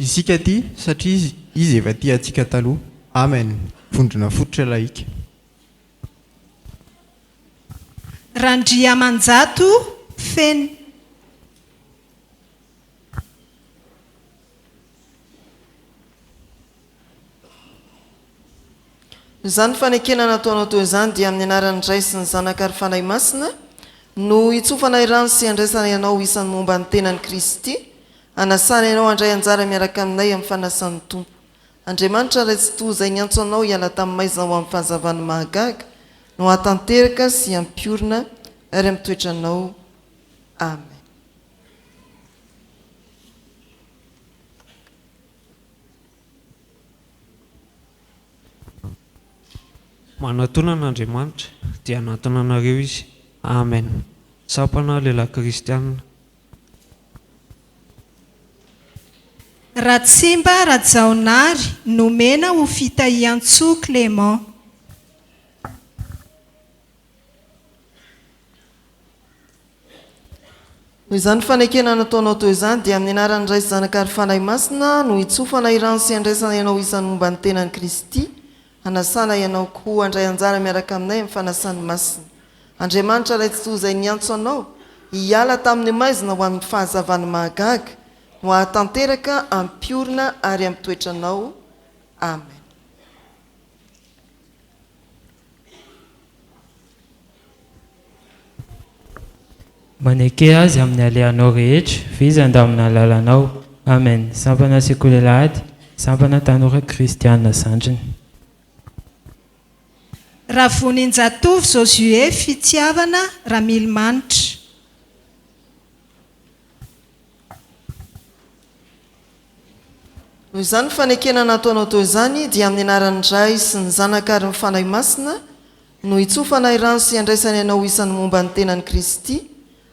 Isika tia satria Izy efa tia antsika taloha. Amen! Vondrona fototra lahika. Randriamanjato Feno. Izany fanekena nataonao teo izany dia amin'ny anaran'ny Ray sy ny Zanaka ary Fanahy Masina no hitsofanay rano sy handraisanay anao ho isan'ny momba ny tenan'i Kristy, hanasanay anao handray anjara miaraka aminay amin'ny fanasan'ny Tompo. Andriamanitra Ray Tsitoha izay niantso anao hiala tamin'ny maizina ho amin'ny fahazavany mahagaga no hahatanteraka sy hampiorina ary hampitoetra anao. Amen. Manatona an'Andriamanitra dia hanatona anareo Izy. Amen. Sampana lehilahy kristianina. Ratsimba Rajaonary nomena ho Fitahiantsoa Clément. Noho izany fanekena nataonao teo izany dia amin'ny anaran'ny Ray sy Zanaka ary Fanahy Masina no hitsofana irano sy handraisana ianao isan'ny momba ny tenan'i Kristy, hanasana ianao koa handray anjara miaraka aminay amin'ny fanasany masina. Andriamanitra Ray Tsitoha izay niantso anao hiala tamin'ny maizina ho amin'ny fahazavany mahagaga no hahatanteraka hampiorina ary hampitoetra anao. Amen. Maneke Azy amin'ny alehanao rehetra, fa Izy handamina ny lalanao. Amen. Sampana Sekoly Alahady, Sampana Tanora Kristiana Zandriny. Ravoninjatovo Josué Fitiavana Ramilimanitra. Noho izany fanekena nataonao teo izany dia amin'ny anaran'ny Ray sy ny Zanaka ary ny Fanahy Masina no hitsofanay rano sy handraisany anao ho isan'ny momba ny tenan'i Kristy,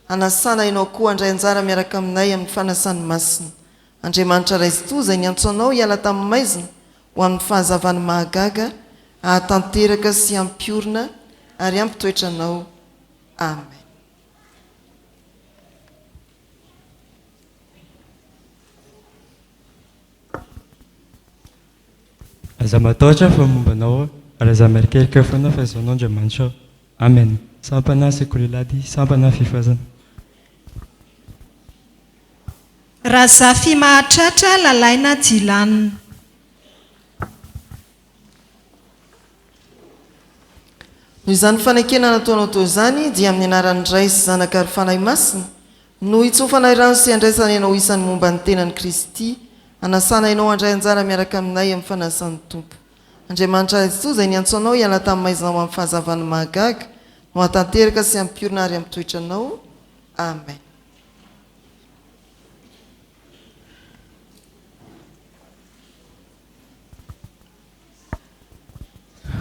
hanasana ianao koa handray anjara miaraka aminay amin'ny fanasany masina. Andriamanitra Ray Tsitoha izay niantso anao hiala tamin'ny maizina ho amin'ny fahazavany mahagaga, hahatanteraka sy hampiorina ary hampitoetra anao. Amen. Aza matahotra fa momba anao aho, ary aza mierikerika foana fa izaho no Andriamanitrao. Amen. Sampana Sekoly Alahady, Sampana Fifazana. Razafimahatratra Lalaina Dylan. Noho izany fanekena nataonao teo izany dia amin'ny anaran'ny Ray sy Zanaka ary Fanahy Masina no hitsofanay rano sy handraisana ianao isan'ny momba ny tenan'i Kristy, hanasana ianao handray anjara miaraka aminay amin'ny fanasan'ny Tompo. Andriamanitra Ray Tsitoha izay niantso anao hiala tamin'ny maizina ho amin'ny fahazavany mahagaga no hahatanteraka sy hampiorina ary hampitoetra anao. Amen.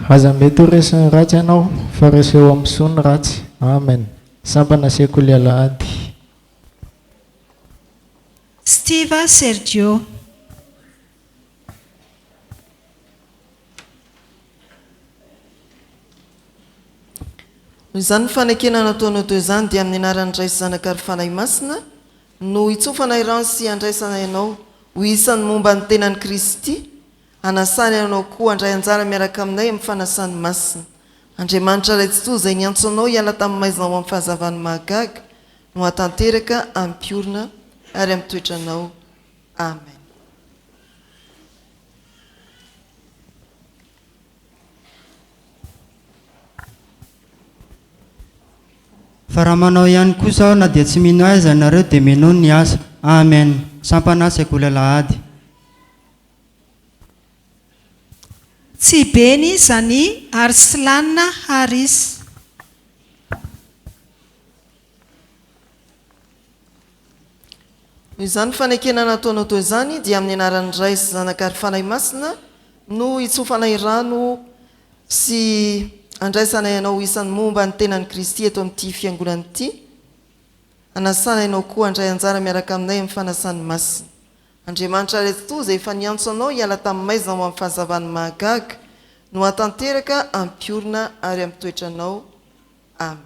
Aza mety ho resin'ny ratsy ianao fa reseo amin'ny soa ny ratsy. Amen. Sampana Sekoly Alahady. Steve Sergio. Noho izany fanekena nataonao teo izany dia amin'ny anaran'ny Ray sy Zanaka ary Fanahy Masina no hitsofanay rano sy handraisanay anao ho isan'ny momba ny tenan'i Kristy, hanasany anao koa handray anjara miaraka aminay amin'ny fanasany masina. Andriamanitra Ray Tsitoha izay niantso anao hiala tamin'ny maizina ho amin'ny fahazavany mahagaga no hahatanteraka hampiorina ary hampitoetra anao. Amen. Fa raha manao ihany kosa aho na dia tsy mino ahy aza ianareo dia minoa ny asa. Amen. Sampana Sekoly Alahady. Tsibeny Zani Arslan Harris. Noho izany fanekena nataonao teo izany dia amin'ny anaran'ny Ray sy Zanaka ary Fanahy Masina no hitsofanay rano sy handraisanay anao ho isan'ny momba ny tenan'i Kristy eto amin'ity fiangonana ity, hanasana ianao koa handray anjara miaraka aminay amin'ny fanasany masina. Andriamanitra Ray Tsitoha izay efa niantso anao hiala tamin'ny maizina ho amin'ny fahazavany mahagaga no hahatanteraka hampiorina ary hampitoetra anao. Amen.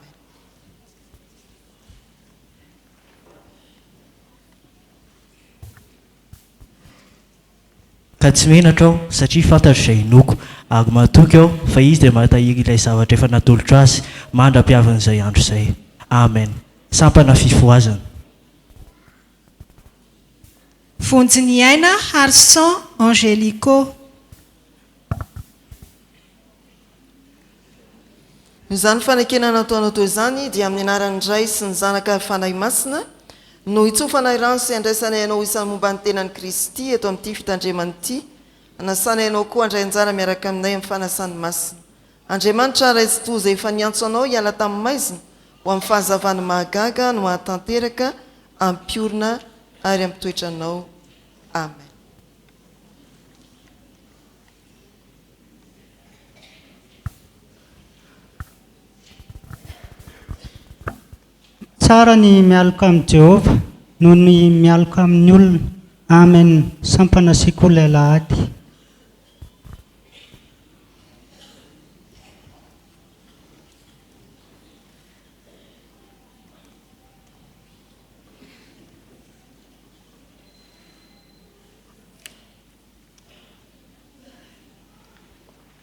Ka tsy menatra aho, satria fantatro izay inoako, ary matoky aho fa Izy dia mahatahiry ilay zavatra efa natolotro Azy, mandra-piavin'izay andro izay. Amen. Sampana Fifohazana. Vonjiniaina Harison Angelico. Noho izany fanekena nataonao teo izany dia amin'ny anaran'ny Ray sy ny Zanaka ary Fanahy Masina no hitsofanay rano sy handraisanay anao ho isan'ny momba ny tenan'i Kristy eto amin'ity fitandremana ity. Anasanay anao koa handray anjara miaraka aminay amin'ny fanasany masina. Andriamanitra Ray Tsitoha izay efa niantso anao hiala tamin'ny maizina ho amin'ny fahazavany mahagaga no hahatanteraka hampiorina ary hampitoetra anao. Amen. Tsara ny mialoka amin'i Jehovah noho ny mialoka amin'ny olona. Amen Sampana Sekoly Alahady.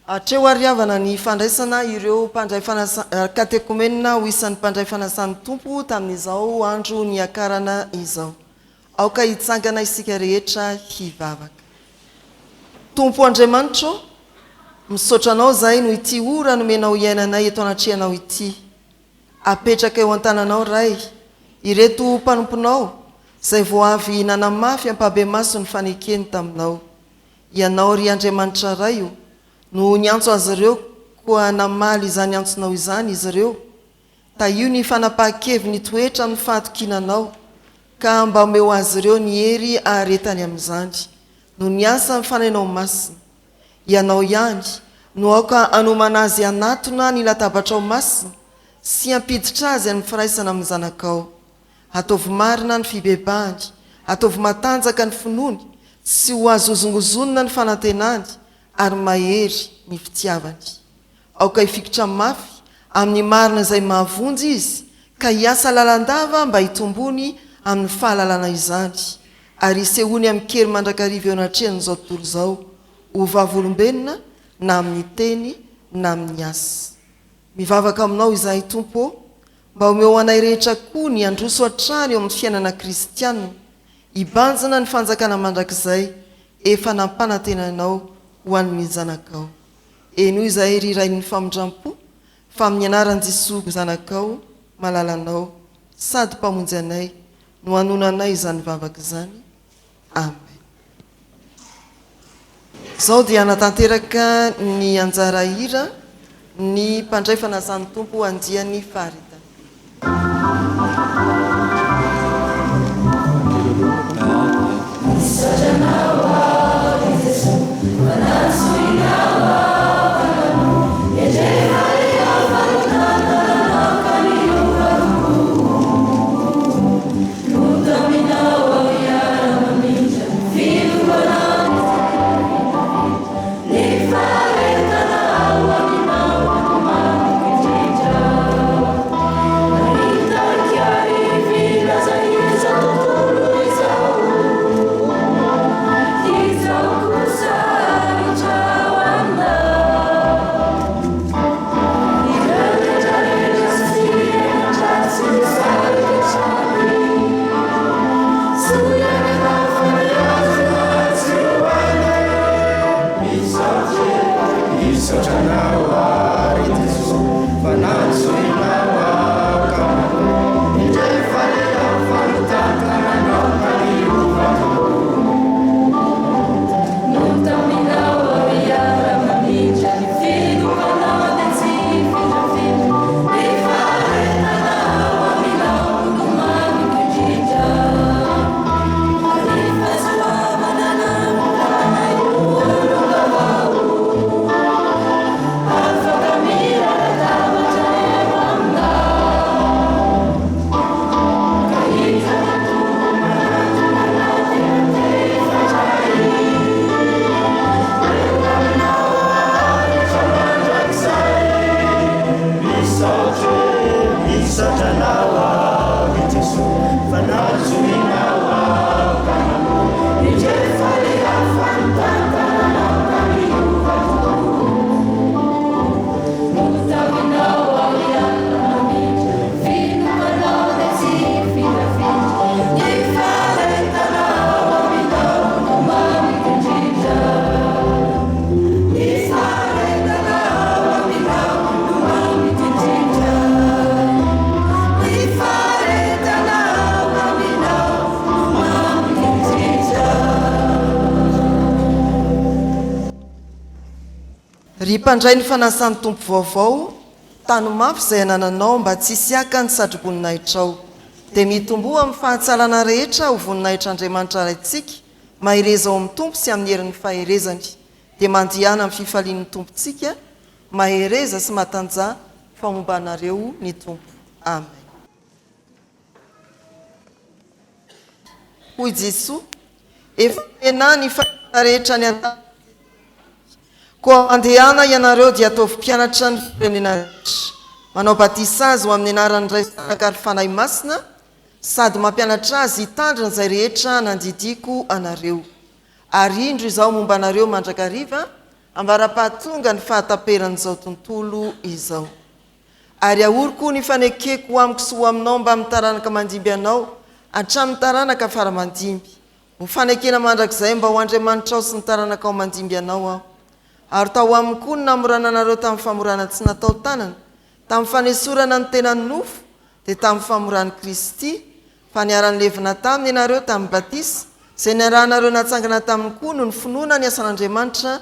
Hatreo ary havana ny fandraisana ireo mpandray fanasa, katekomenina ho isan'ny mpandray fanasan'ny Tompo tamin'izao andro niakarana izao. Aoka hitsangana isika rehetra hivavaka. Tompo Andriamanitra ô, misaotra Anao izahay noho ity ora nomenao hiainanay eto anatrehanao ity. Apetraka eo an-tananao Ray, ireto mpanomponao izay vao avy nanamafy ampahibemaso ny fanekeny taminao. Ianao, ry Andriamanitra Ray o, no niantso azy ireo, koa namaly izany antsonao izany izy ireo. Tahio ny fanapahan-keviny hitoetra amin'ny fahatokiana Anao, ka mba omeo azy ireo ny hery haharetany amin'izany, noho ny asan'ny Fanahinao Masina. Ianao ihany no aoka hanomana azy hanatona ny latabatrao masina sy hampiditra azy amin'ny firaisana amin'ny Zanakao. Ataovy marina ny fibebahany, ataovy matanjaka ny finoany, tsy ho azo hozongozonina ny fanantenany, ary mahery ny fitiavany. Aoka hifikitra mafy amin'ny marina izay mahavonjy izy, ka hiasa lalandava mba hitombony amin'ny fahalalana izany, ary hisehoany amin-kery mandrakariva eo anatrehan'izao tontolo izao, ho vavolombelona na amin'ny teny na amin'ny asa. Mivavaka aminao izahay Tompo ô, mba omeo anay rehetra koa ny handroso hatrany eo amin'ny fiainana kristiana, hibanjina ny fanjakana mandrakizay efa nampanantenainao ho an'ny zanakao. Henoy izahay ry Rain'ny famindrampo fa amin'ny anaran'i Jesoa Zanakao malalanao sady Mpamonjy anay no anonanay izany vavaka izany. Amen. Izao dia hanatanteraka ny anjara hira ny mpandray fanasan'ny Tompo andiany faharetana. Misaotra anao aho ry Jesoa fa nantsoinao aho ka nanoa Endrey faly aho fa notantananao ka niova tokoa Notaminao aho hiara-mamindra ny finoana Ny faharetana ao aminao no mamiko indrindra. Ry mpandray ny fanasan'ny Tompo vaovao, tano mafy izay anananao mba tsy hisy haka ny satroboninaitrao. Dia mitomboa amin'ny fahatsarana rehetra ho voninahitr'Andriamanitra Raintsika, mahereza ao amin'ny Tompo sy amin'ny herin'ny faherezany. Dia mandehana amin'ny fifalian'ny Tompontsika, mahereza sy matanjaha fa homba anareo ny Tompo. Amen. Hoy Jesoa, Efa nomena ahy ny fahefana rehetra any an-tany sy eto an-tany. Koa mandehana ianareo dia ataovy mpianatra ny firenena rehetra. Manao batisa azy ho amin'ny anaran'ny Ray sy Zanaka ary Fanahy Masina, sady mampianatra azy hitandrina izay rehetra nandidiako anareo. Ary indro Izaho momba anareo mandrakariva, ambara-pahatonga ny fahataperan'izao tontolo izao. Ary ahoriko ny fanekeko ho amiko sy ho aminao mbamin'ny taranaka mandimby anao, hatramin'ny taranaka fara mandimby. Ho fanekena mandrakizay mba ho Andriamanitrao sy ny taranakao mandimby anao Aho. Ary tao aminy koa no namorana anareo tamin'ny famorana tsy natao tanana, tamin'ny fanesorana ny tenan'ny nofo, dia tamin'ny famoran'i Kristy, fa niara-nilevina taminy ianareo tamin'ny batisa, izay niarahanareo natsangana taminy koa noho ny finoana ny asan'Andriamanitra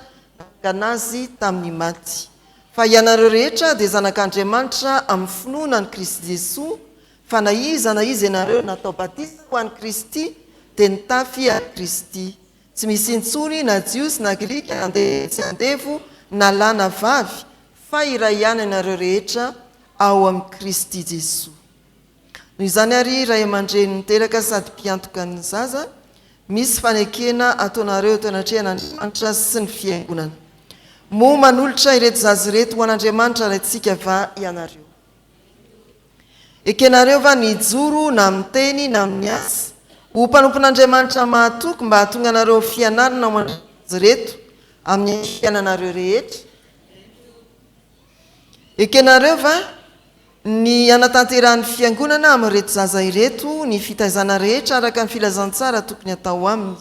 nanangana azy tamin'ny maty. Fa ianareo rehetra dia zanak'Andriamanitra amin'ny finoana an'i Kristy Jesoa, fa na iza na iza ianareo natao batisa ho an'i Kristy dia nitafy an'i Kristy. Tsy misy intsony na Jiosy na Grika, na andevo tsy andevo, na lahy na vavy, fa iray ihany ianareo rehetra ao amin'i Kristy Jesoa. Noho izany àry, ray aman-dreny niteraka sady mpiantoka ny zaza, misy fanekena ataonareo eto anatrehan'Andriamanitra sy ny Fiangonana. Moa manolotra ireto zaza ireto ho an'Andriamanitra Raintsika va ianareo? Ekenareo va ny hijoro na amin'ny teny na amin'ny asa, ho mpanompon'Andriamanitra mahatoky mba hahatonga anareo ho fianarana ho an'ireto zaza ireto amin'ny fiainanareo rehetra? Ekenareo va ny hanatanterahan'ny Fiangonana amin'ireto zaza ireto ny fitaizana rehetra araka ny filazantsara tokony hatao aminy,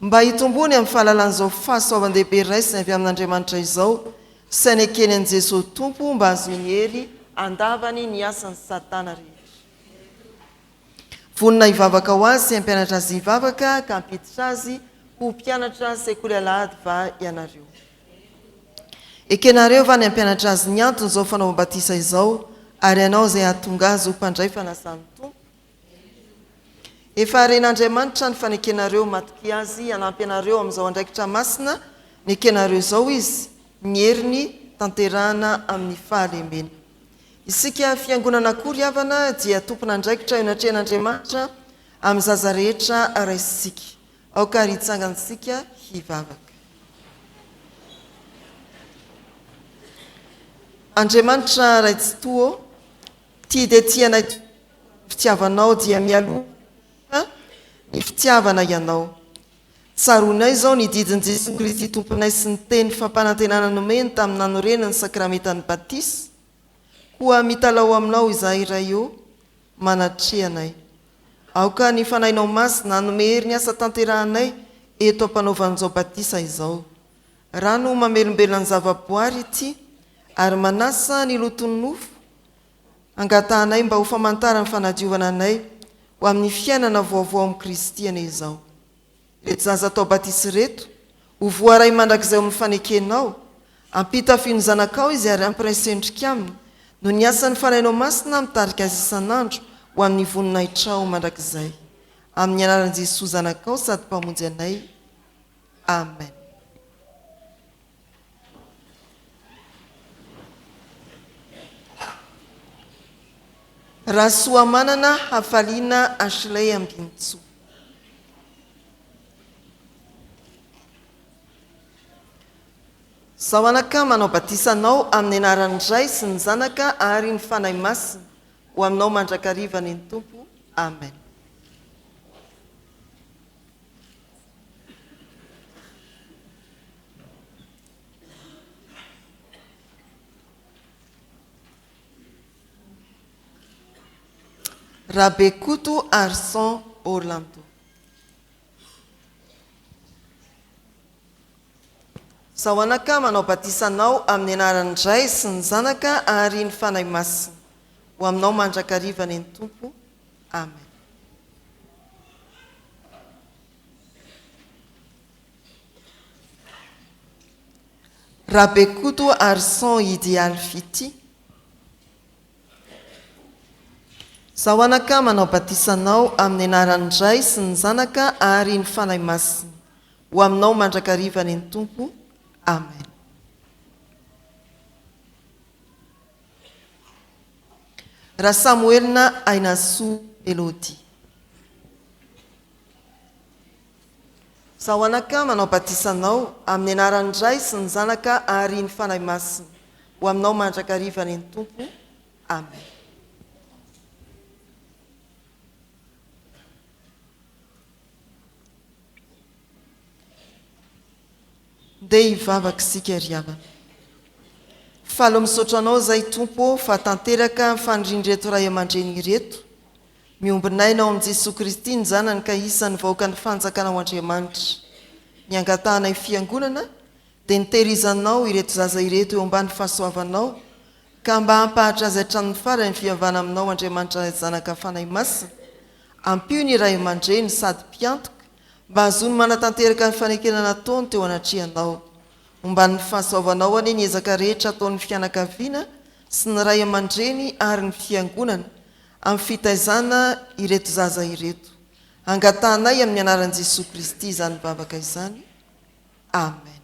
mba hitomboany amin'ny fahalalan'izao fahasoavan-dehibe raisiny avy amin'Andriamanitra izao sy hanekeny an'i Jesoa Tompo mba hahazoany hery handavany ny asan'i Satana rehetra? Vonona hivavaka ho azy sy hampianatra azy hivavaka ka hampiditra azy ho mpianatra sekoly alahady va ianareo? Ekenareo va ny hampianatra azy ny anton'izao fanaovam-batisa izao ary hanao izay hahatonga azy ho mpandray fanasan'ny Tompo? Efa ren'Andriamanitra ny fanekenareo matokia Azy hanampy anareo amin'izao andraikitra masina nekenareo izao Izy, ny heriny tanterahana amin'ny fahalemena. Isika Fiangonana koa ry havana dia tompon'andraikitra eo anatrehan'Andriamanitra amin'ny zaza rehetra raisintsika. Aoka ary hitsangantsika hivavaka. Andriamanitra Ray Tsitoha ô, tia dia tia anay tokoa ny fitiavanao dia mialoha ny fitiavana Ianao. Tsaroanay izao ny didin'i Jesoa Kristy Tomponay sy ny teny fampanantenana nomeny tamin'ny nanorenany ny sakramentan'ny batisa, koa mitalaho aminao izahay Ray ô, manatreha anay. Aoka ny Fanahinao Masina hanome hery ny asa tanterahanay eto am-panaovan'izao batisa izao. Rano mamelombelona ny zavaboary ity ary manasa ny loton'ny nofo, angatahanay mba ho famantaran'ny fanadiovana anay ho amin'ny fiainana vaovao amin'i Kristy anie izao. Ireto zaza atao batisa ireto, ho voaray mandrakizay ao amin'ny fanekenao, ampitafio ny zanakao izy ary ampiraiso endrika aminy, noho ny asan'ny Fanahinao Masina mitarika azy isan'andro ho amin'ny voninahitrao mandrakizay. Amin'ny anaran'i Jesoa Zanakao sady Mpamonjy anay. Amen. Rasoamanana Hafaliana Ashley Ambinintsoa. Izao anaka manao batisa anao amin'ny anaran'ny Ray sy ny Zanaka ary ny Fanahy Masina ho aminao mandrakariva anie ny Tompo. Amen. Rabekoto Arson Orlando. Zaho anaka manao batisa anao amin'ny anaran'ny Ray sy ny Zanaka ary ny Fanahy Masina. Ho aminao mandrakariva anie ny Tompo. Amen. Rabekoto Arson Ideal Fitia. Zaho anaka manao batisa anao amin'ny anaran'ny Ray sy ny Zanaka ary ny Fanahy Masina. Ho aminao mandrakariva anie ny Tompo. Amen. Rasamoelina Ainasoa Elodie. Zaho anaka manao batisa anao amin'ny anaran'ny Ray sy ny Zanaka ary ny Fanahy Masina. Ho aminao mandrakariva anie ny Tompo. Amen. Ndeha hivavaka isika ry havana. Faly misaotra Anao izahay Tompo ô fa tanteraka ny fanirian'ireto ray aman-dreny ireto. Miombon'aina ao amin'i Jesoa Kristy ny zanany ka isan'ny vahoakan'ny fanjakanao Andriamanitra. Ny angatahanay fiangonana dia nitehirizanao ireto zaza ireto eo ambany fahasoavanao ka mba hampahatra azy hatramin'ny farany ny fihavana aminao Andriamanitra Ray Zanaka Fanahy Masina. Ampio ny ray aman-dreny sady mpiantoka mba hahazoany manatanteraka ny fanekena nataony teo anatrehanao. Omban'ny fahasoavanao anie ny ezaka rehetra ataon'ny fianakaviana sy ny ray aman-dreny ary ny fiangonana amin'ny fitaizana ireto zaza ireto. Angatahanay amin'ny anaran'i Jesoa Kristy izany vavaka izany. Amen.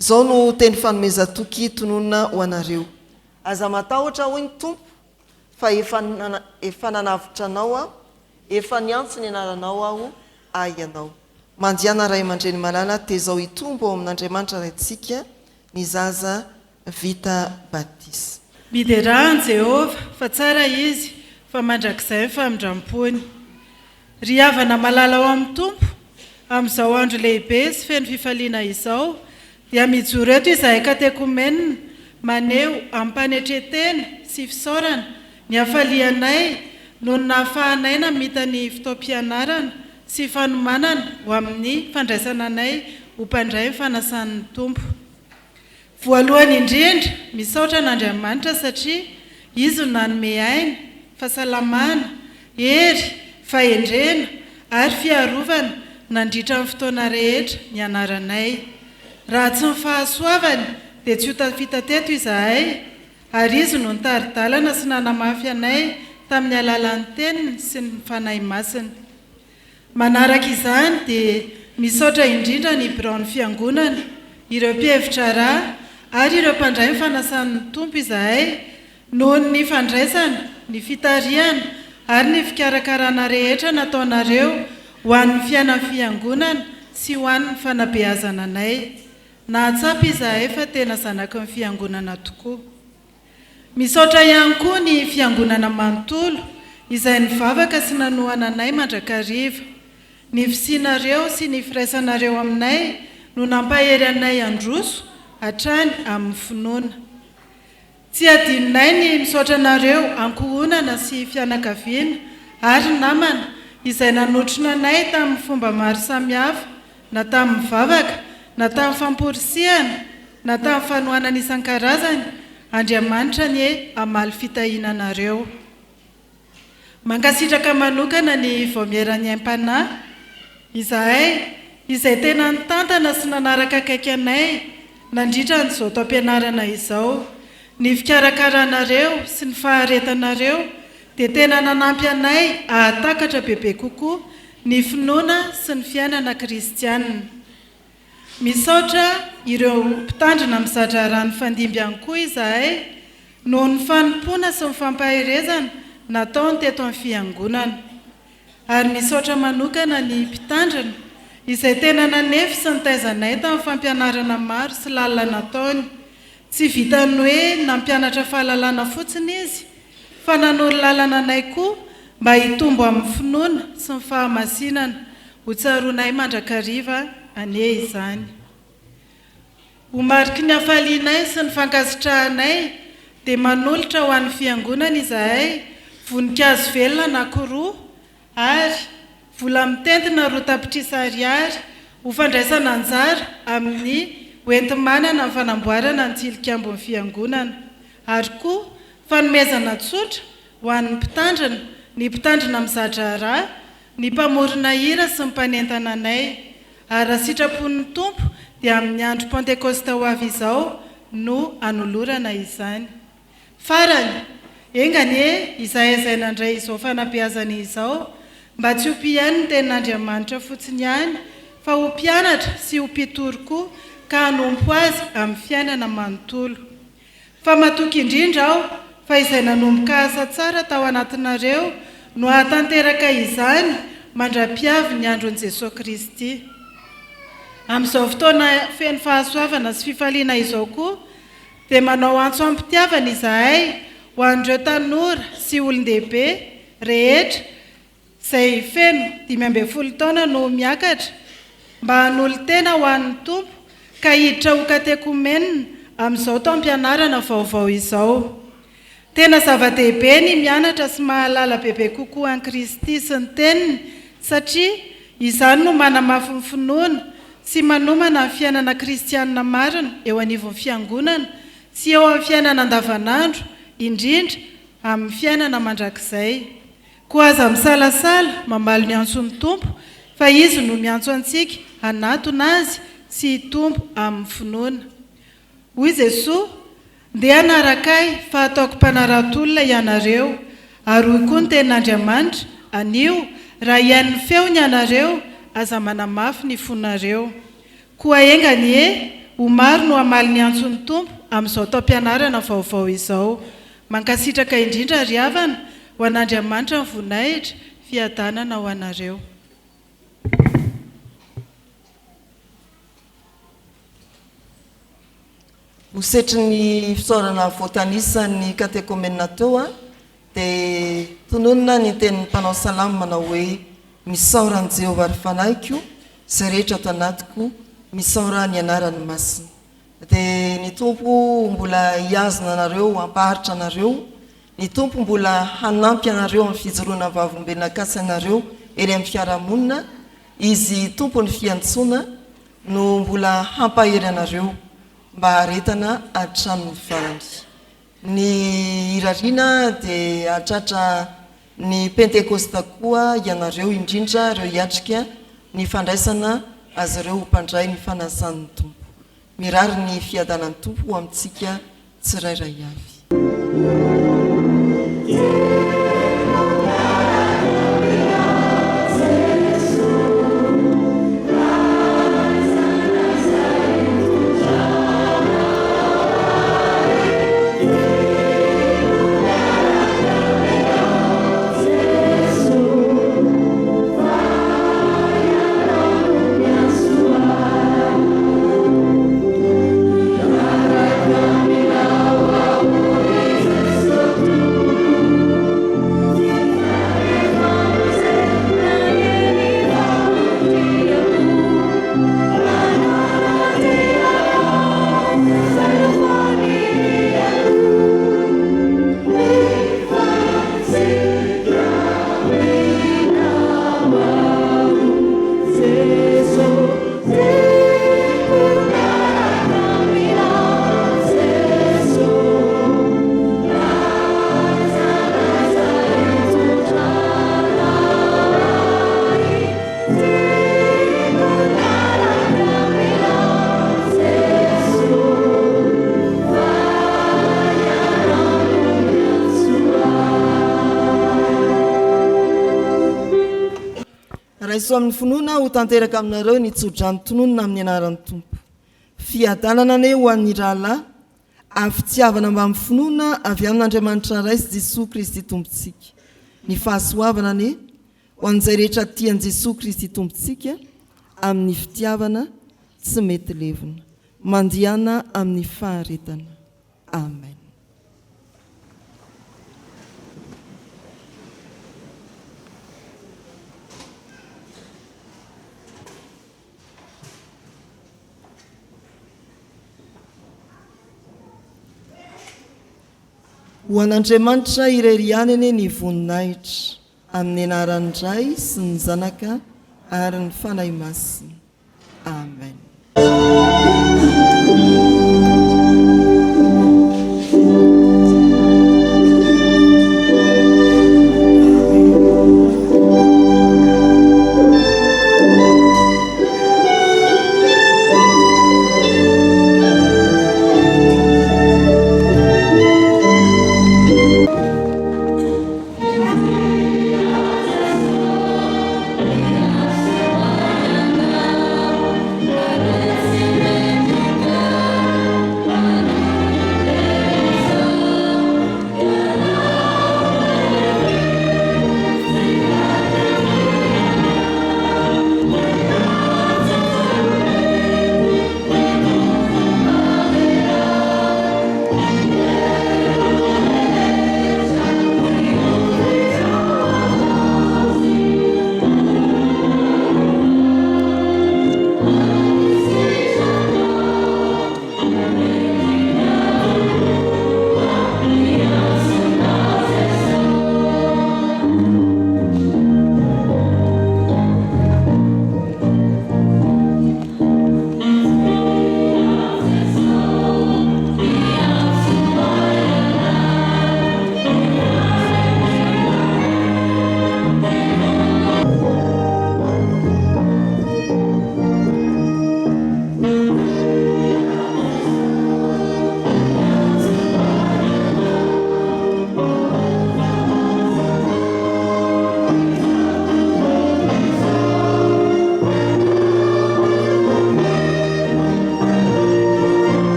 Izao no teny fanomezan-toky tononina ho anareo. Aza matahotra hoy ny Tompo fa efa efa nanavotra anao Aho, efa niantso ny anaranao Aho, Ahy ianao. Mandiana Ray aman-dreny malala, tezao hitombo ao amin'Andriamanitra Raintsika ny zaza vita batisa. Miderà an'i Jehovah, fa tsara Izy, fa mandrakizay ny famindram-pony. Ry havana malala ao amin'ny Tompo, amin'izao andro lehibe sy feno fifaliana izao, dia mijoro eto izahay katekomenina maneho amim-panetren-tena sy fisaorana ny hafalianay noho ny nahafahanay namita ny fotoam-pianarana sy fanomanana ho amin'ny fandraisana anay ho mpandray ny fanasan'ny Tompo. Voalohany indrindra, misaotra an'Andriamanitra satria Izy no nanome aina, fahasalamana, hery, fahendrena ary fiarovana nandritra ny fotoana rehetra nianaranay. Raha tsy ny fahasoavany dia tsy ho tafita teto izahay ary Izy no nitari-dalana sy nanamafy anay tamin'ny alalan'ny Teniny sy ny Fanahy Masina. Manaraka izany dia misaotra indrindra ny biraon'ny Fiangonana, ireo mpihevi-draharaha ary ireo mpandray ny fanasan'ny Tompo izahay noho ny fandraisana, ny fitarihana ary ny fikarakarana rehetra nataonareo ho an'ny fiainan'ny Fiangonana sy ho an'ny fanabeazana anay. Nahatsapa izahay fa tena zanaky ny Fiangonana tokoa. Misaotra ihany koa ny Fiangonana manontolo izay nivavaka sy nanohana anay mandrakariva. Ny fisianareo sy ny firaisanareo aminay no nampahery anay handroso hatrany amin'ny finoana. Tsy adinonay ny misaotra anareo ankohonana sy fianakaviana ary namana izay nanotrona anay tamin'ny fomba maro samihafa na tamin'ny vavaka, na tamin'ny famporisihana, na tamin'ny fanohanana isan-karazany, Andriamanitra anie hamaly fitahiana anareo. Mankasitraka manokana ny Vaomieran'ny Aim-panahy izahay, izay tena nitantana sy nanaraka akaiky anay nandritra an'izao taom-pianarana izao. Ny fikarakaranareo sy ny faharetanareo dia tena nanampy anay hahatakatra bebe kokoa ny finoana sy ny fiainana kristiana. Misaotra ireo mpitandrina miza-draharaha nifandimby ihany koa izahay noho ny fanompoana sy ny fampaherezana nataony teto amin'ny Fiangonana. Ary misaotra manokana ny mpitandrina izay tena nanefy sy nitaiza anay tamin'ny fampianarana maro sy lalina nataony. Tsy vitan'ny hoe nampianatra fahalalana fotsiny izy fa nanoro lalana anay koa mba hitombo amin'ny finoana sy ny fahamasinana, ho tsaroanay mandrakariva anie izany. Ho mariky ny hafalianay sy ny fankasitrahanay dia manolotra ho an'ny Fiangonana izahay voninkazo velona anankiroa ary vola mitentina 2 tapitrisa ariary ho fandraisana anjara amin'ny hoenti-manana amin'ny fanamboarana ny tilikambon'ny Fiangonana ary koa fanomezana tsotra ho an'ny mpitandrina, ny mpitandrina miza-draharaha, ny mpamorona hira sy ny mpanentana anay. Ary raha sitrapon'ny Tompo dia amin'ny andro Pantekosta ho avy izao no hanolorana izany. Farany, enga anie izahay izay nandray izao fanabeazana izao mba tsy ho mpihaino ny Tenin'Andriamanitra fotsiny ihany fa ho mpianatra sy ho mpitory koa ka hanompo Azy amin'ny fiainana manontolo. Fa matoky indrindra aho fa izay nanomboka asa tsara tao anatinareo no hahatanteraka izany mandra-piavy ny andron'i Jesoa Kristy. Amin'izao fotoana feno fahasoavana sy fifaliana izao koa dia manao antso amim-pitiavana izahay ho an'ireo tanora sy olon-dehibe rehetra izay feno 15 taona no miakatra, mba hanolo-tena ho an'ny Tompo ka hiditra ho katekomenina amin'izao taom-pianarana vaovao izao. Tena zava-dehibe ny mianatra sy mahalala bebe kokoa an'i Kristy sy ny Teniny satria izany no manamafy ny finoana sy manomana ny fiainana kristianina marina eo anivon'ny Fiangonana sy eo amin'ny fiainana andavanandro, indrindra amin'ny fiainana mandrakizay. Koa aza misalasala mamaly ny antson'ny Tompo fa Izy no miantso antsika hanatona Azy sy hitombo amin'ny finoana. Hoy Jesoa, Ndeha hanaraka Ahy fa hataoko mpanarato olona ianareo. Ary hoy koa ny Tenin'Andriamanitra, Anio, raha hihaino ny feony ianareo, aza manamafy ny fonareo. Koa enga anie ho maro no hamaly ny antson'ny Tompo amin'izao taom-pianarana vaovao izao. Mankasitraka indrindra ry havana, ho an'Andriamanitra ny voninahitra, fiadanana ho anareo. Ho setrin'ny fisaorana voatanisa ny katekomenina teo dia tononina ny tenin'ny mpanao salamo manao hoe, Misaora an'i Jehovah ry fanahiko, izay rehetra ato anatiko, misaora ny anarany masina. Dia ny Tompo mbola hihazona anareo, hampaharitra anareo, ny Tompo mbola hanampy anareo amin'ny fijoroana vavolombelona akasy anareo eny amin'ny fiarahamonina, Izy Tompon'ny fiantsoana no mbola hampahery anareo mba haharetana hatramin'ny farany. Ny irariana dia hahatratra ny Pentekosta koa ianareo, indrindra ireo hiatrika ny fandraisana azy ireo ho mpandray ny fanasan'ny Tompo. Mirary ny fiadanan'ny Tompo ho amintsika tsirairay avy. Raiso amin'ny finoana ho tanteraka aminareo ny tsodrano tononina amin'ny anaran'ny Tompo. Fiadanana anie ho an'ny rahalahy ary fitiavana mbamin'ny finoana avy amin'Andriamanitra Ray sy Jesoa Kristy Tompontsika. Ny fahasoavana anie ho an'izay rehetra tia an'i Jesoa Kristy Tompontsika amin'ny fitiavana tsy mety levona. Mandehana amin'ny faharetana. Amen. Ho an'Andriamanitra irery ihany anie ny voninahitra, amin'ny anaran'ny Ray sy ny Zanaka ary ny Fanahy Masina. Amen.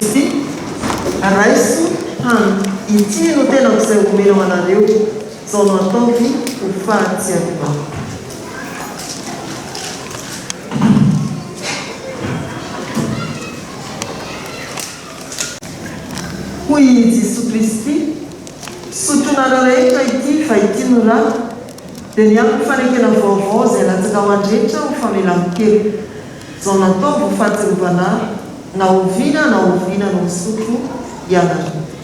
Kristy, Raiso, hano, ity no tenako izay omena ho anareo, izao no ataovy ho fahatsiarovana. Hoy i Jesoa Kristy, Sotroinareo rehetra ity, fa ity no rako, dia ny amin'ny fanekena vaovao izay latsaka ho an-drehetra ho famelan-keloka. Izao nataovy ho fahatsiarovana Ahy, na oviana na oviana no misotro ianareo.